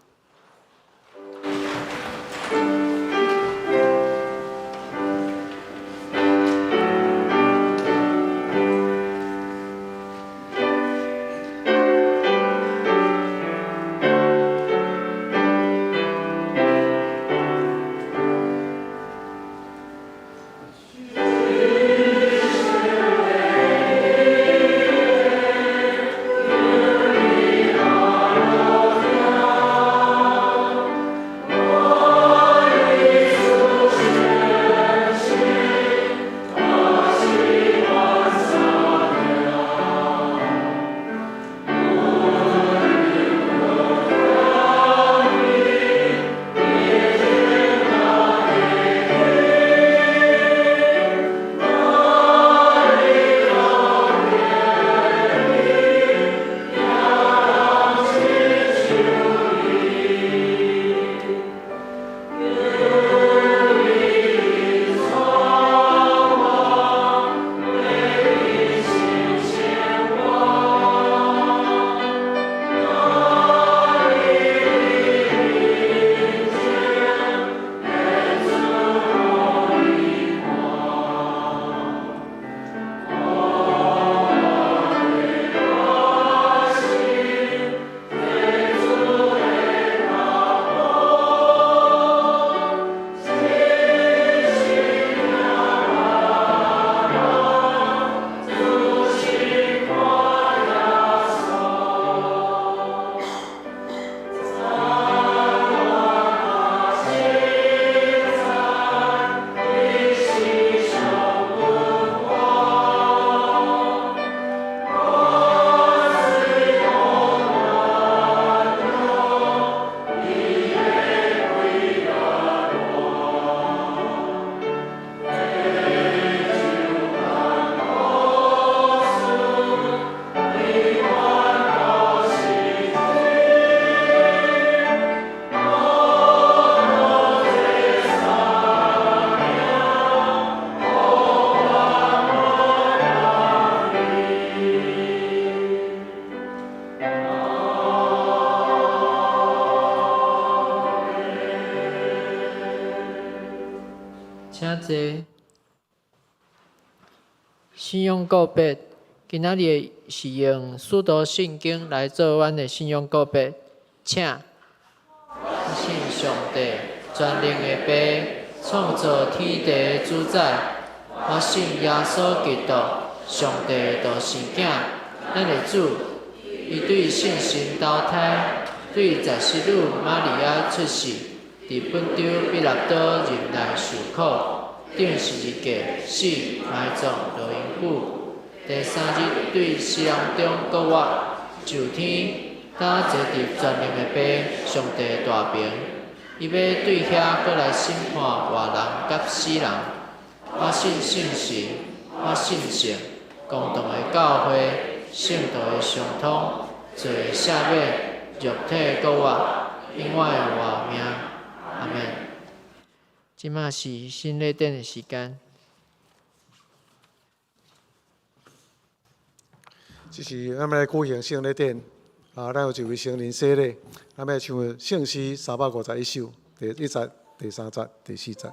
請坐。信仰告白，今仔日是用使徒信經來做阮的信仰告白，請。我信上帝，全能的父，創造天地的主宰。我信耶穌基督，上帝的獨生囝，咱的主。伊對聖神投胎，對十四女瑪利亞出世，佇本丟彼拉多忍耐受苦，釘十字架，死，埋葬，落陰府。第三日對死人中復活，上天，今坐佇全能的父上帝大爿。伊欲對遐閣來審判活人佮死人。我信聖神，我信聖公同的教會，聖徒的相通，罪的赦免，肉體的復活，永遠的活命。阿們。這馬是洗禮典的時間。這是咱欲來舉行聖禮典，啊，咱有一位成人洗禮，咱欲唱聖詩351首，第一節、第三節、第四節。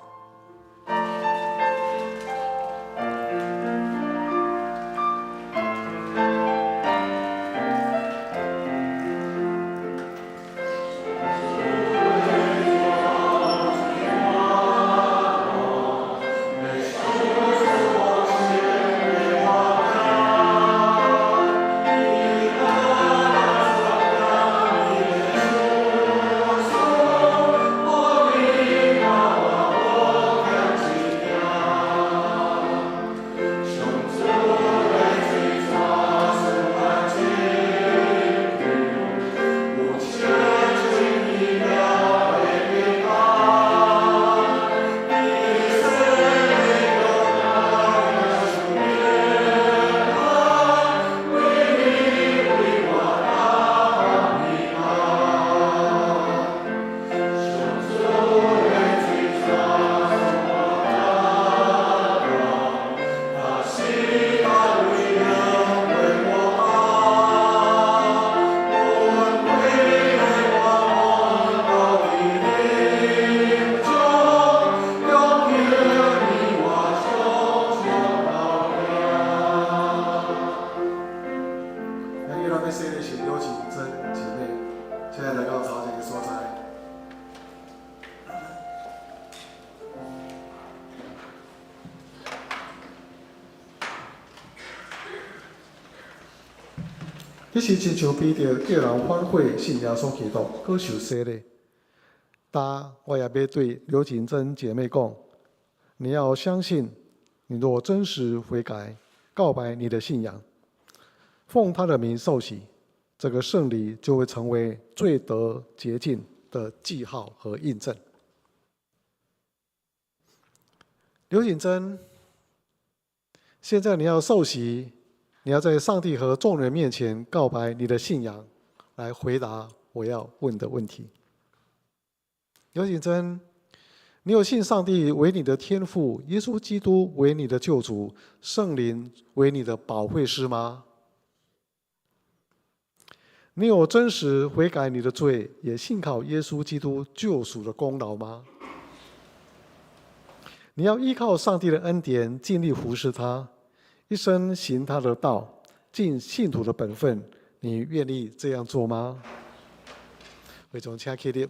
今日咱欲洗的是刘锦珍姐妹，現在來到頭前的所在。彼時親像彼得叫人反悔信耶穌基督，閣受洗禮。但我也欲對劉錦珍姐妹講：你要相信，你若真實悔改，告白你的信仰，奉他的名受洗，這個聖禮就會成為罪得潔淨的記號和印證。劉錦珍，現在你要受洗，你要在上帝和眾人面前告白你的信仰，來回答我要問的問題。劉錦珍，你有信上帝為你的天父，耶穌基督為你的救主，聖靈為你的保惠師嗎？你有真實悔改你的罪，也信靠耶穌基督救贖的功勞嗎？你要依靠上帝的恩典，盡力服侍他，一生行他的道，盡信徒的本分。你願意這樣做嗎？會眾請起立。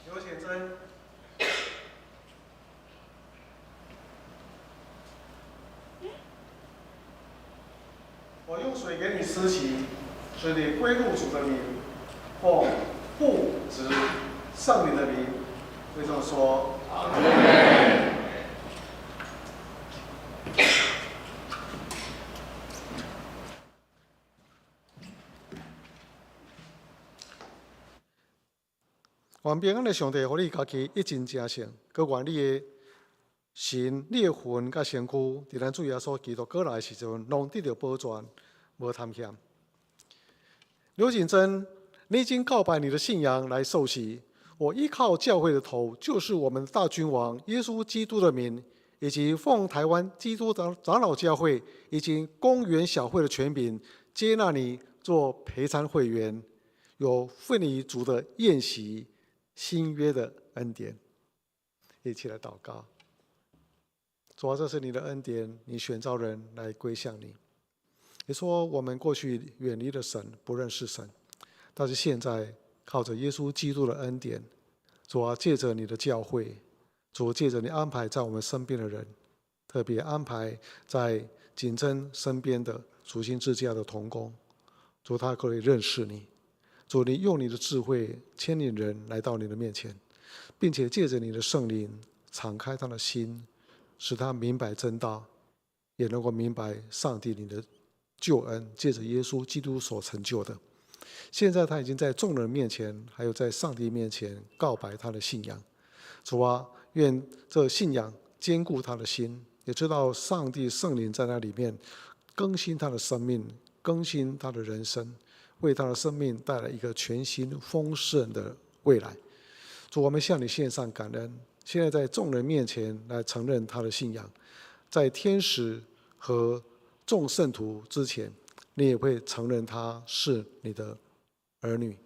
劉顯珍，我用水給你施洗，使你歸入主的名，奉父子聖靈的名。會眾說：阿們。願平安的上帝，予你家己一真成聖，閣願你的神、你的魂佮身軀，佇咱主耶穌基督閣來的時陣，攏得著保全，無貪欠。劉錦珍，你已經告白你的信仰來受洗。我依靠教會的頭，就是我們的大君王耶穌基督的名，以及奉台灣基督長老教會以及公園小會的權柄，接納你做陪餐會員，有份於主的宴席、新約的恩典。一起來禱告。主啊，這是你的恩典，你選召人來歸向你。你說我們過去遠離了神，不認識神，但是現在靠着耶穌基督的恩典，主啊，借着你的教會，主借着你安排在我們身邊的人，特別安排在錦珍身邊的屬心之家的同工，主他可以認識你，主你用你的智慧牽引人來到你的面前，並且借着你的聖靈敞開他的心，使他明白真道，也能夠明白上帝你的救恩，借着耶穌基督所成就的。現在他已經在眾人面前，還有在上帝面前告白他的信仰。主啊，願這信仰堅固他的心，也知道上帝聖靈在那裡面更新他的生命，更新他的人生，為他的生命帶來一個全新豐盛的未來。主，我們向你獻上感恩。現在在眾人面前來承認他的信仰，在天使和眾聖徒之前，你也會承認他是你的兒女，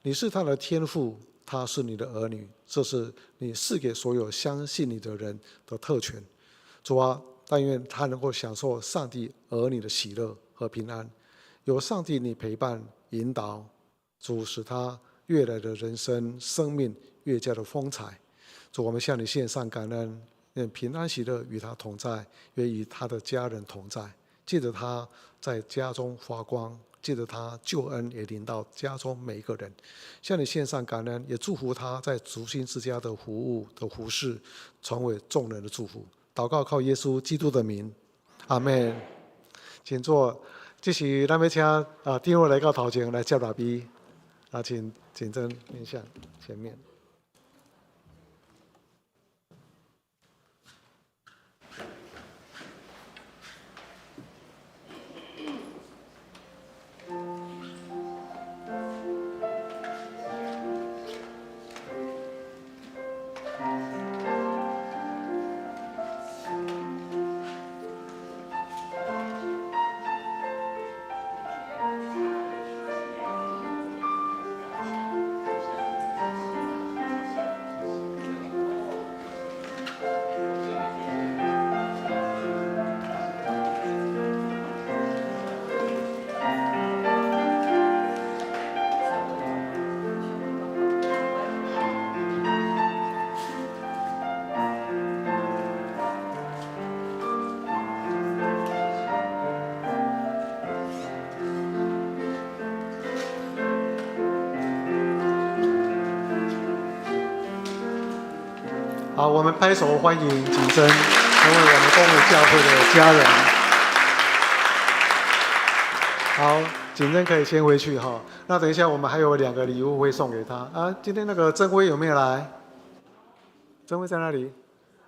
你是他的天父，他是你的兒女，這是你賜給所有相信你的人的特權。主啊，但願他能夠享受上帝兒女的喜樂和平安，有上帝你陪伴引導，主使他越來的人生生命越加的風采。主，我們向你獻上感恩，願平安喜樂與他同在，願與他的家人同在，借著他在家中發光，借著他救恩也臨到家中每一個人。向你獻上感恩，也祝福他在燭心之家的服務的服事，成為眾人的祝福。禱告靠耶穌基督的名，阿門。請坐。這時咱欲請啊，長老來到頭前來接禮拜。啊，請錦珍面向前面。好，我們拍手歡迎錦珍成為我們公會教會的家人。好，錦珍可以先回去哈。那等一下我們還有兩個禮物會送給他啊。今天那個曾威有沒有來？曾威在哪裡？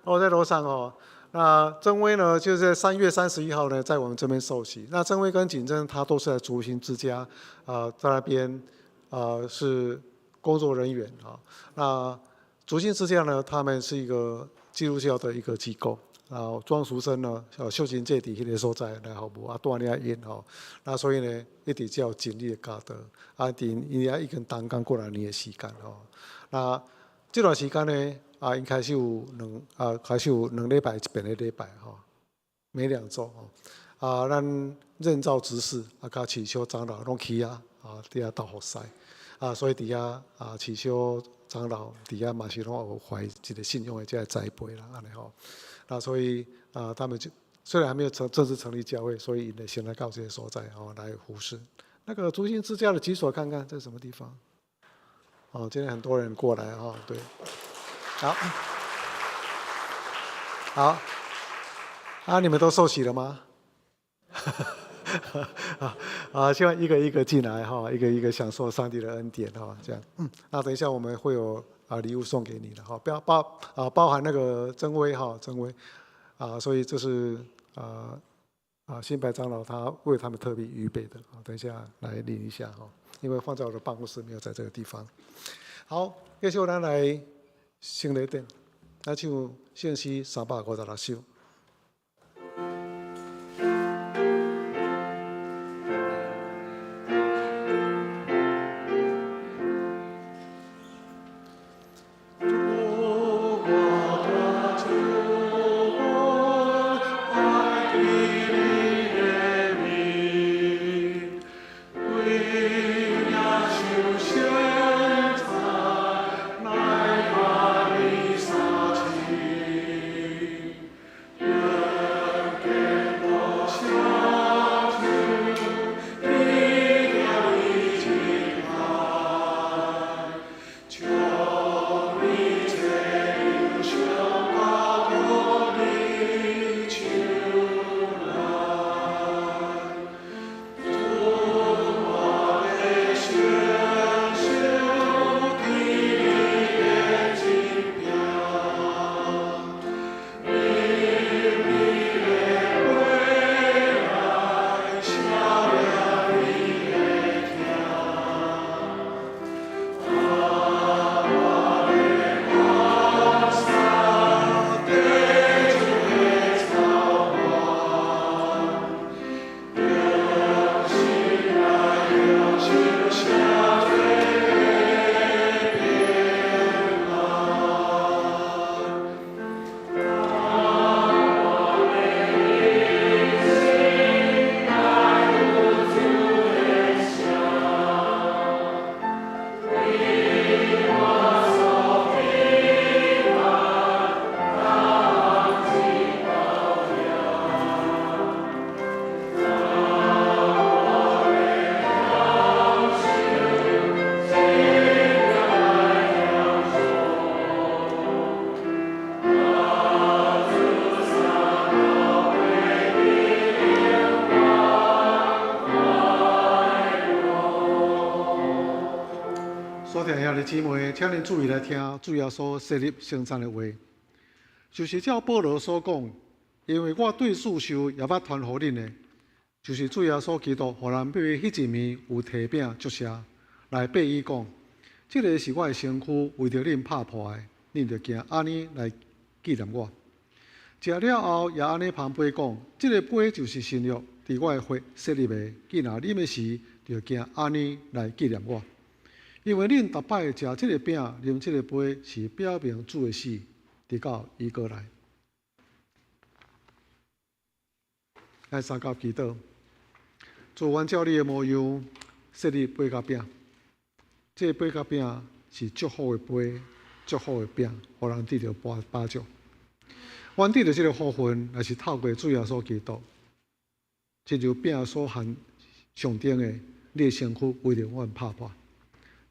哦，在樓上哦。那曾威呢，就是在3月31號呢，在我們這邊受洗。那曾威跟錦珍他都是在燭心之家啊，在那邊啊是工作人員啊。那燭心之家呢，他們是一個基督教的一個機構。然後莊淑珍呢，秀琴姐佇彼个所在來服務，啊，帶領𪜶吼。那所以呢，一直叫盡力的教導，啊，佇𪜶遐已經同工過來年的時間吼。那這段時間呢，啊，𪜶開始有兩啊，開始有2禮拜一遍的禮拜吼，每2週吼。啊，咱任召執事啊，佮祈求長老攏去啊，啊，佇遐鬥服侍。啊，所以佇遐啊，祈求長老佇遐嘛是攏有懷一個信仰的這个栽培啦，按呢吼。那所以啊，他們就雖然還沒有正式成立教會，所以呢，先來到這個所在哦來服侍。那個燭心之家的舉手看看，這是什麼地方？哦，今天很多人過來哈，對，好，好，啊，你們都受洗了嗎？啊啊！希望一個一個進來哈，一個一個享受上帝的恩典哈，這樣。嗯，那等一下我們會有啊禮物送給你的哈，不要包啊包含那個曾威哈，曾威啊，所以這是啊新白長老他為他們特別預備的啊，等一下來領一下哈。因為放在我的辦公室，沒有在這個地方。好，繼續咱來聖禮典，咱唱聖詩356首。所聽兄弟姊妹，請恁注意來聽主耶穌設立聖餐的話，就是照保羅所講，因為我對主受也捌傳予恁的，就是主耶穌基督予人被彼一暝有提餅祝謝，來擘伊講，這个是我的身軀，為著恁拍破的，恁著行按呢來紀念我。食了後，也按呢捧杯講，這个杯就是新約，佇我的血設立的，既若啉的時，著行按呢來紀念我。因為恁逐擺食這个餅、啉這个杯，是表明主的死，直到伊閣來。來相佮祈禱，主，阮照你的模樣設立杯佮餅，這个杯佮餅是祝福的杯、祝福的餅，予人得著飽足。阮得著這个福分，乃是透過主耶穌基督，親像餅所含象徵的，你的身軀為著阮拍破。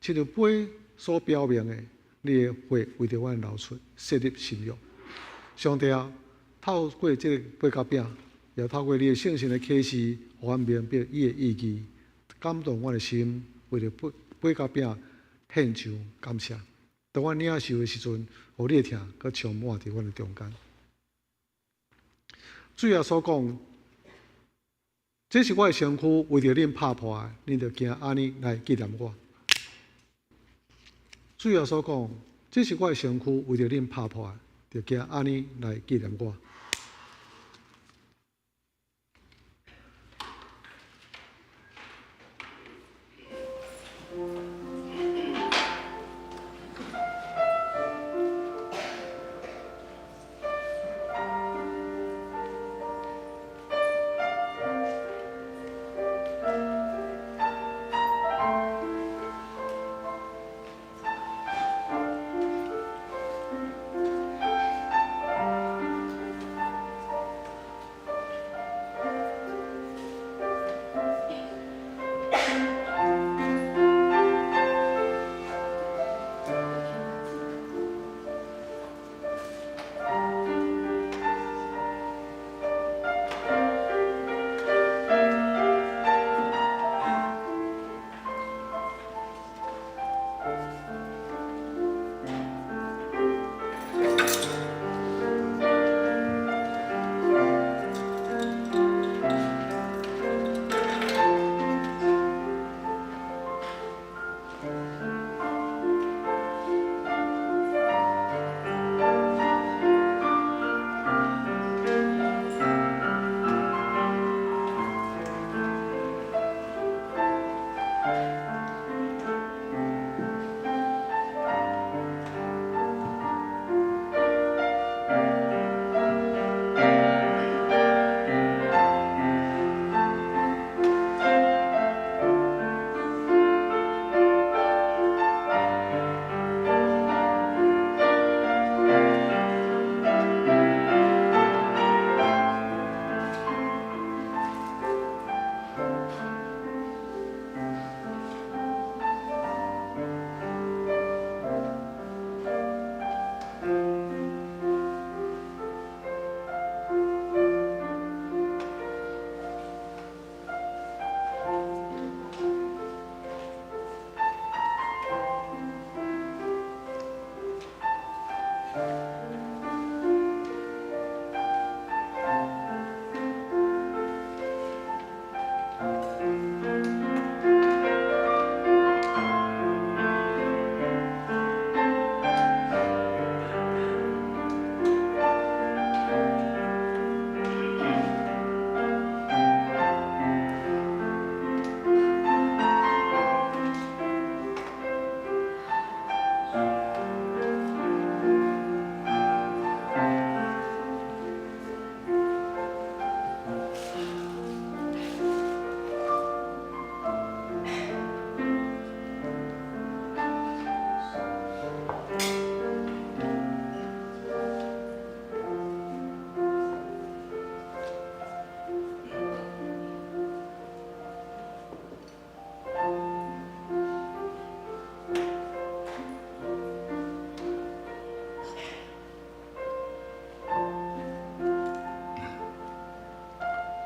親像杯所表明的，你的血為著阮流出，設立新約。上帝啊，透過這个杯佮餅，也透過你的聖神的啟示，予阮明白伊的意義，感動阮的心，為著杯杯佮餅獻上感謝。當阮領受的時陣，予你的疼閣充滿佇阮的中間。主耶穌講：這是我的身軀，為著恁拍破的，恁著行按呢來紀念我。主耶穌講：這是我的身軀，為著恁拍破的，著行按呢來紀念我。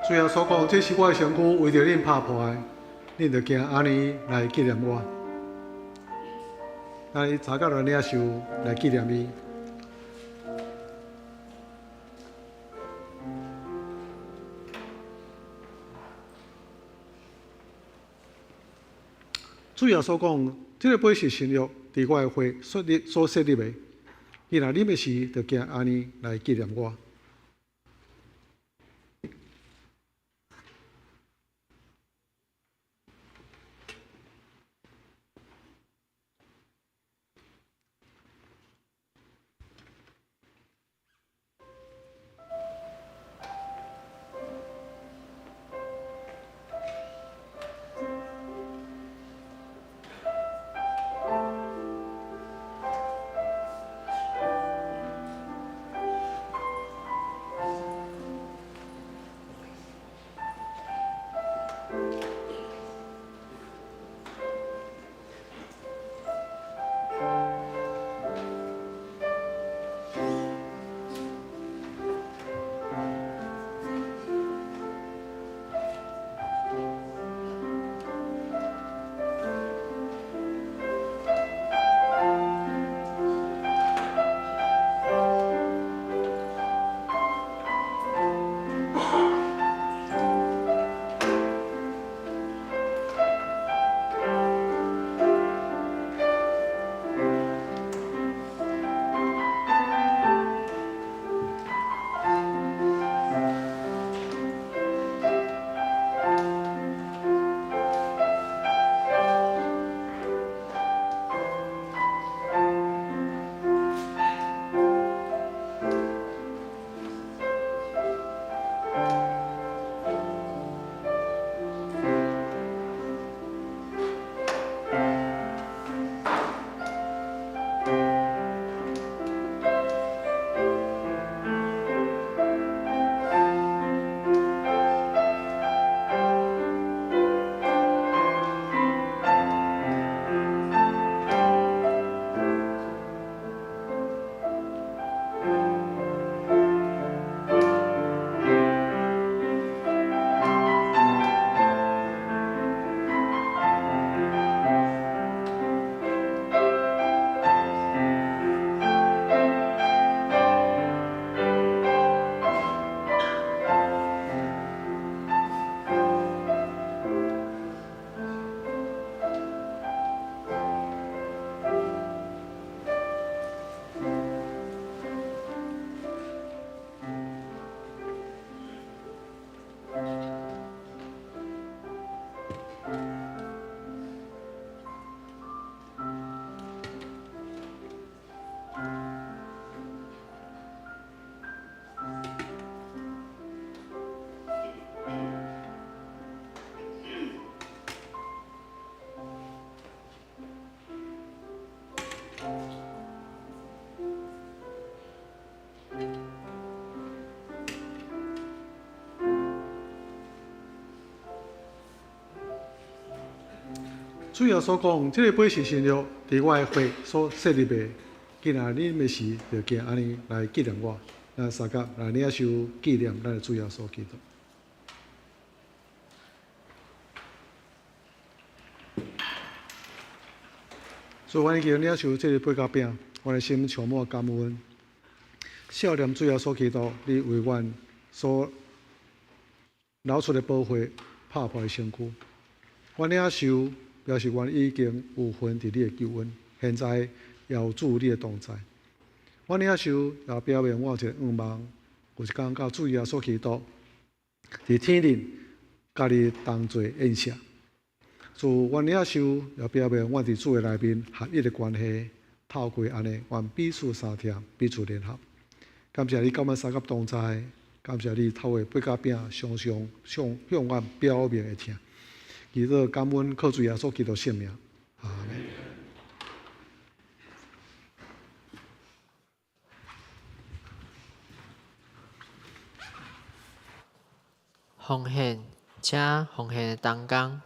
主耶穌講：這是我的身軀，為著恁拍破的，恁著行按呢來紀念我。咱早甲來領受來紀念伊。主耶穌講：這个杯是新約，佇我的血所立所設立的。伊若啉的時，著行按呢來紀念我。主耶穌講：這个杯是新約，佇我的血所設立的。今仔啉的時，就行按呢來紀念我。咱相佮來領受紀念咱的主耶穌基督。所以，阮已經領受這个杯佮餅，阮的心充滿感恩。思念主耶穌基督，你為阮所流出的寶血，拍破的身軀。阮領受，表示阮已經有份佇你的救恩，現在也有主你的同在。阮領受也表明我有一个願望，有一工佮主耶穌基督佇天頂佮你同做宴席。主，阮領受也表明阮佇主的內面合一的關係，透過按呢，阮彼此相疼，彼此聯合。感謝你佮阮相佮同在，感謝你透過杯佮餅，常常向向阮表明的疼。祈禱感恩，靠主耶穌基督聖名，阿們。奉獻，請奉獻的同工。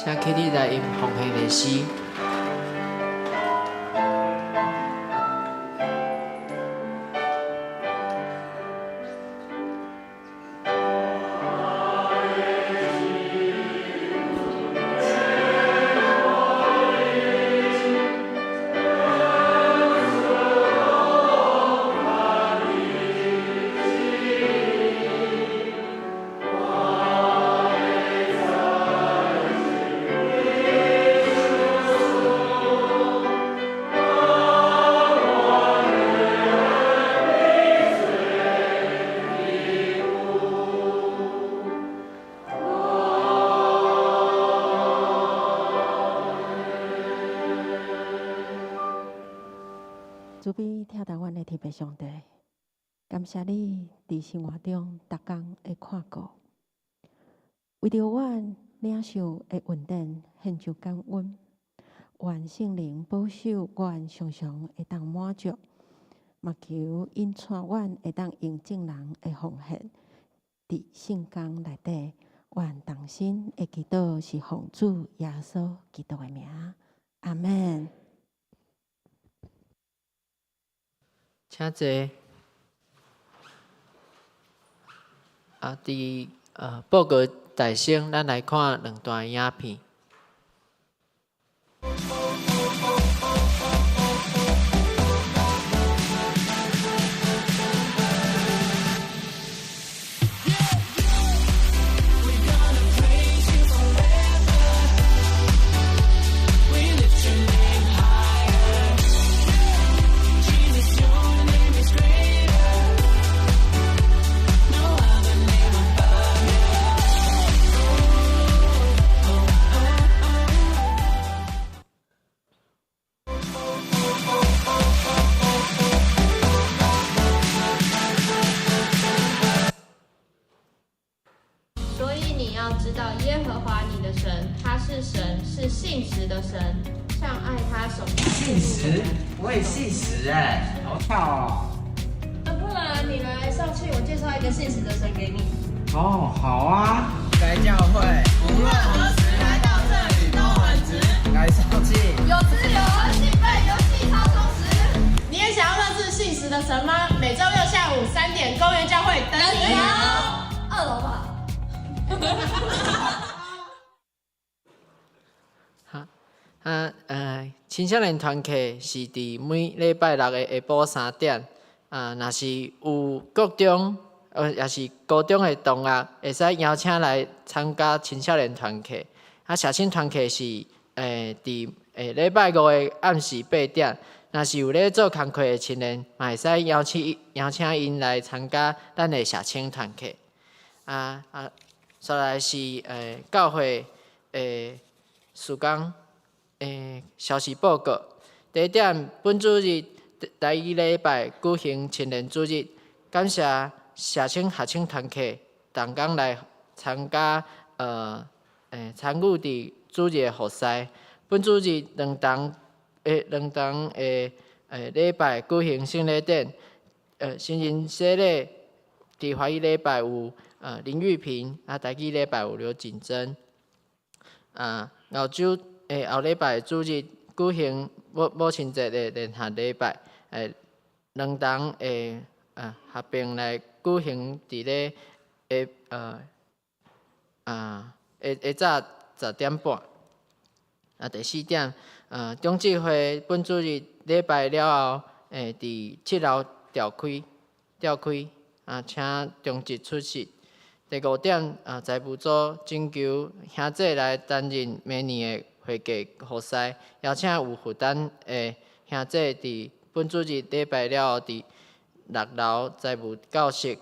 請起立來吟奉獻的詩。慈悲疼待阮的天父上帝，感謝你佇生活中逐工的看顧，為著阮領受的恩典獻上感恩。願聖靈保守阮常常會當滿足，嘛求引帶阮會當用眾人的奉獻，佇聖工內底，阮同心的祈禱是奉主耶穌基督的名，阿們。請坐。啊，佇報告大先，咱來看兩段影片。所以你要知道耶和華你的神，他是神，是信實的神，向愛他守他信實，我也信實哎，好巧哦。那不然你來上去，我介紹一個信實的神給你。哦，好啊。來教會，無論何時來到這裡都很值。來上去，有吃有喝，興奮遊戲超充實。你也想要認識信實的神嗎？每週六下午3點，公園教會等你哦。2樓吧。哈，啊，青少年團契是佇每禮拜六的下晡3點。啊，若是有國中，也是高中的同學，會使邀請來參加青少年團契。啊，社青團契是，佇禮拜五的暗時8點。若是有咧做工課的青年，嘛會使邀請𪜶來參加咱的社青團契。啊，煞來是教會的事工消息報告。第一點，本主日第一禮拜舉行青年主日，感謝社青學青團契同工來參加，參與佇主日的服事。本主日兩同的禮拜舉行聖禮典，新人洗禮佇華語禮拜有林玉萍，啊，台語禮拜有劉錦珍。啊，後週後禮拜主日舉行母親節的聯合禮拜，兩同合併來舉行佇咧下早10點半。啊，第四點，長執會本主日禮拜了後，佇7樓召開，啊，請長執出席。第五點，啊，財務組徵求兄弟來擔任明年的會計服事，邀請有負擔的兄弟佇本主日禮拜了後，佇6樓財務教室，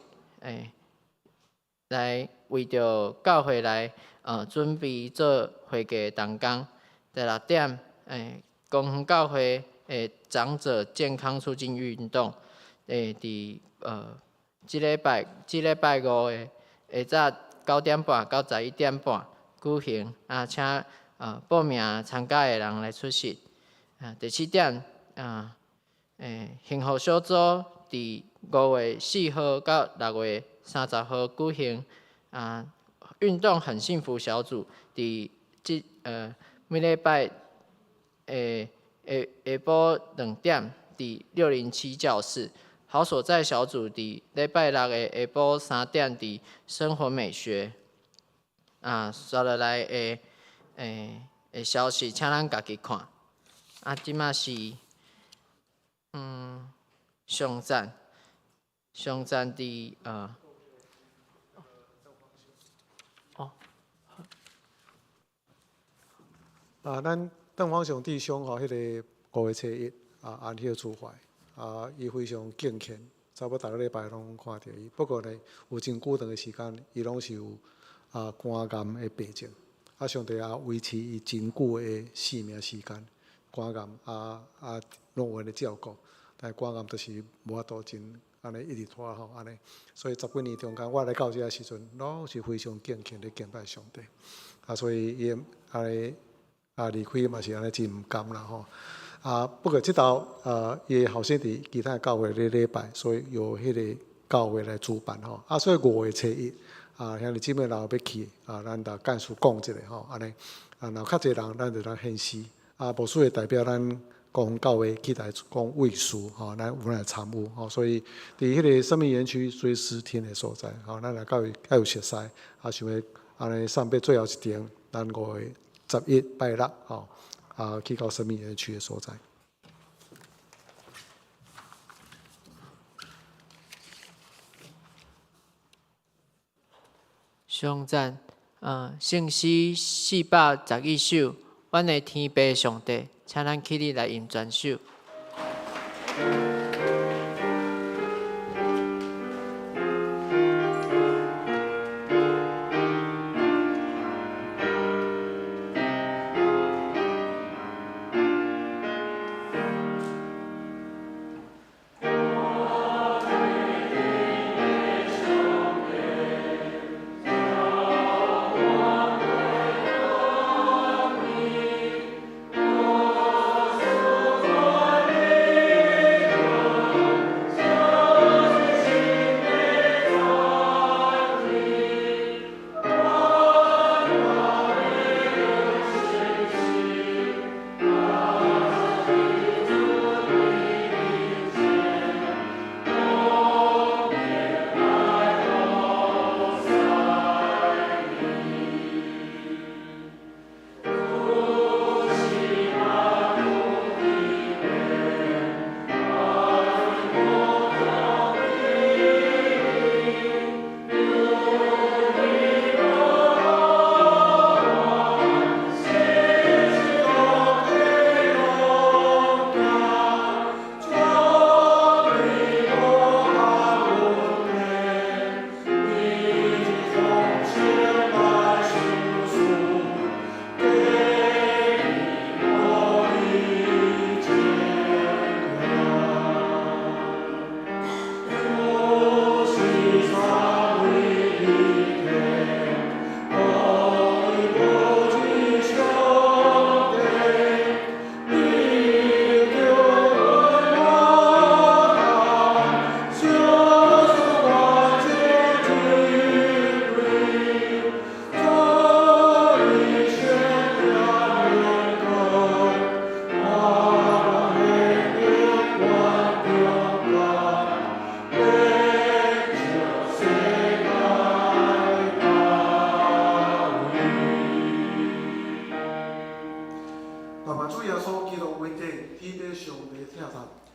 來為著教會來準備做會計同工。第六點，公園教會的長者健康促進運動，佇這禮拜五的下早9點半到11點半舉行，啊，請報名參加的人來出席。啊，第七點，啊，幸福小組佇5月4號到6月30號舉行，啊，運動很幸福小組佇這每禮拜下下下晡2點，佇607教室。好所在小組佇禮拜六的下晡3點，佇生活美學。啊，紲落來的的消息，請咱家己看。啊，這馬是上讚，上讚佇。哦。啊，咱鄧方雄弟兄吼，彼个5月初1啊，安息主懷。啊，伊非常敬虔，差不多逐个禮拜攏看著伊。不過呢，有真久長的時間，伊攏是有啊肝癌的病症。啊，上帝也維持伊真久的生命時間，肝癌啊，攏有安呢照顧。但是肝癌就是無法度真按呢一直拖吼按呢。所以十幾年中間，我來到遮的時陣，攏是非常敬虔咧敬拜上帝。啊，所以伊按呢啊離開嘛是按呢真毋甘啦吼。啊，不過這晝伊的後生佇其他教會咧禮拜，所以由彼个教會來主辦吼。啊，所以5月初1，啊，兄弟姊妹若有欲去，啊，咱就幹事講一下吼，按呢，啊，若有較濟人，咱就當獻詩。啊，牧師會代表咱高雄教會去來講衛書吼，咱有來參與吼。所以佇彼个生命園區追思廳的所在，吼，咱若較有較有熟似，啊，想欲按呢送欲最後一程，咱5月11拜六吼。啊，去到生命園區的所在。上讚，聖詩411首，阮的天父上帝，請咱起立來吟全首。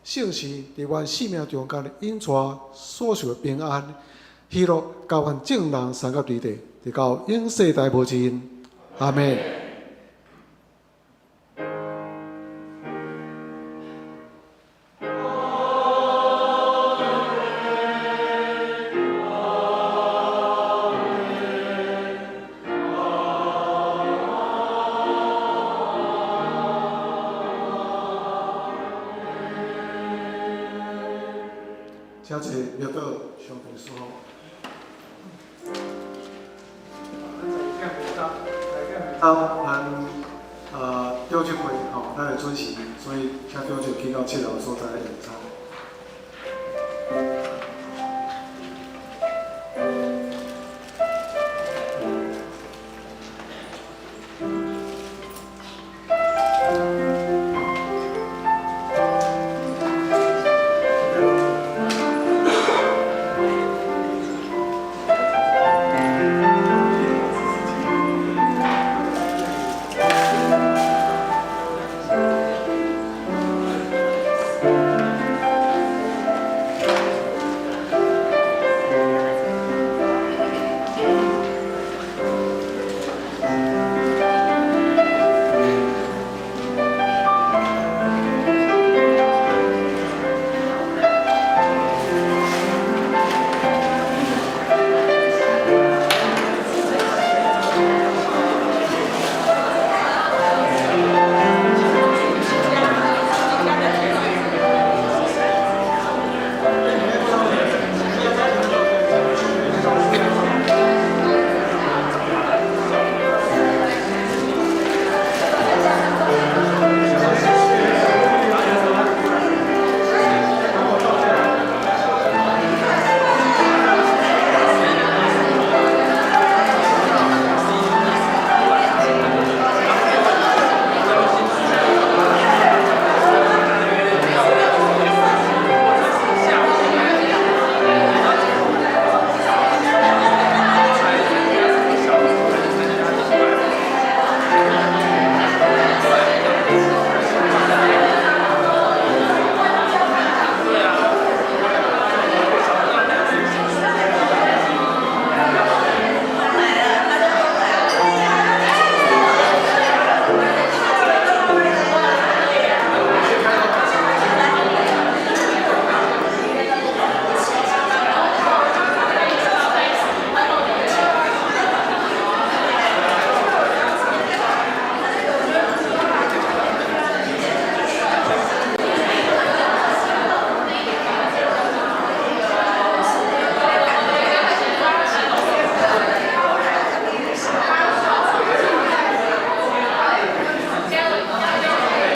聖神佇阮生命中間引帶所受的平安、喜樂，佮阮眾人三甲對地，直到永世代無盡。阿們。請坐，默禱，上帝賜福。咱中秋會吼，咱會準時，所以請長者去到七樓所在用餐。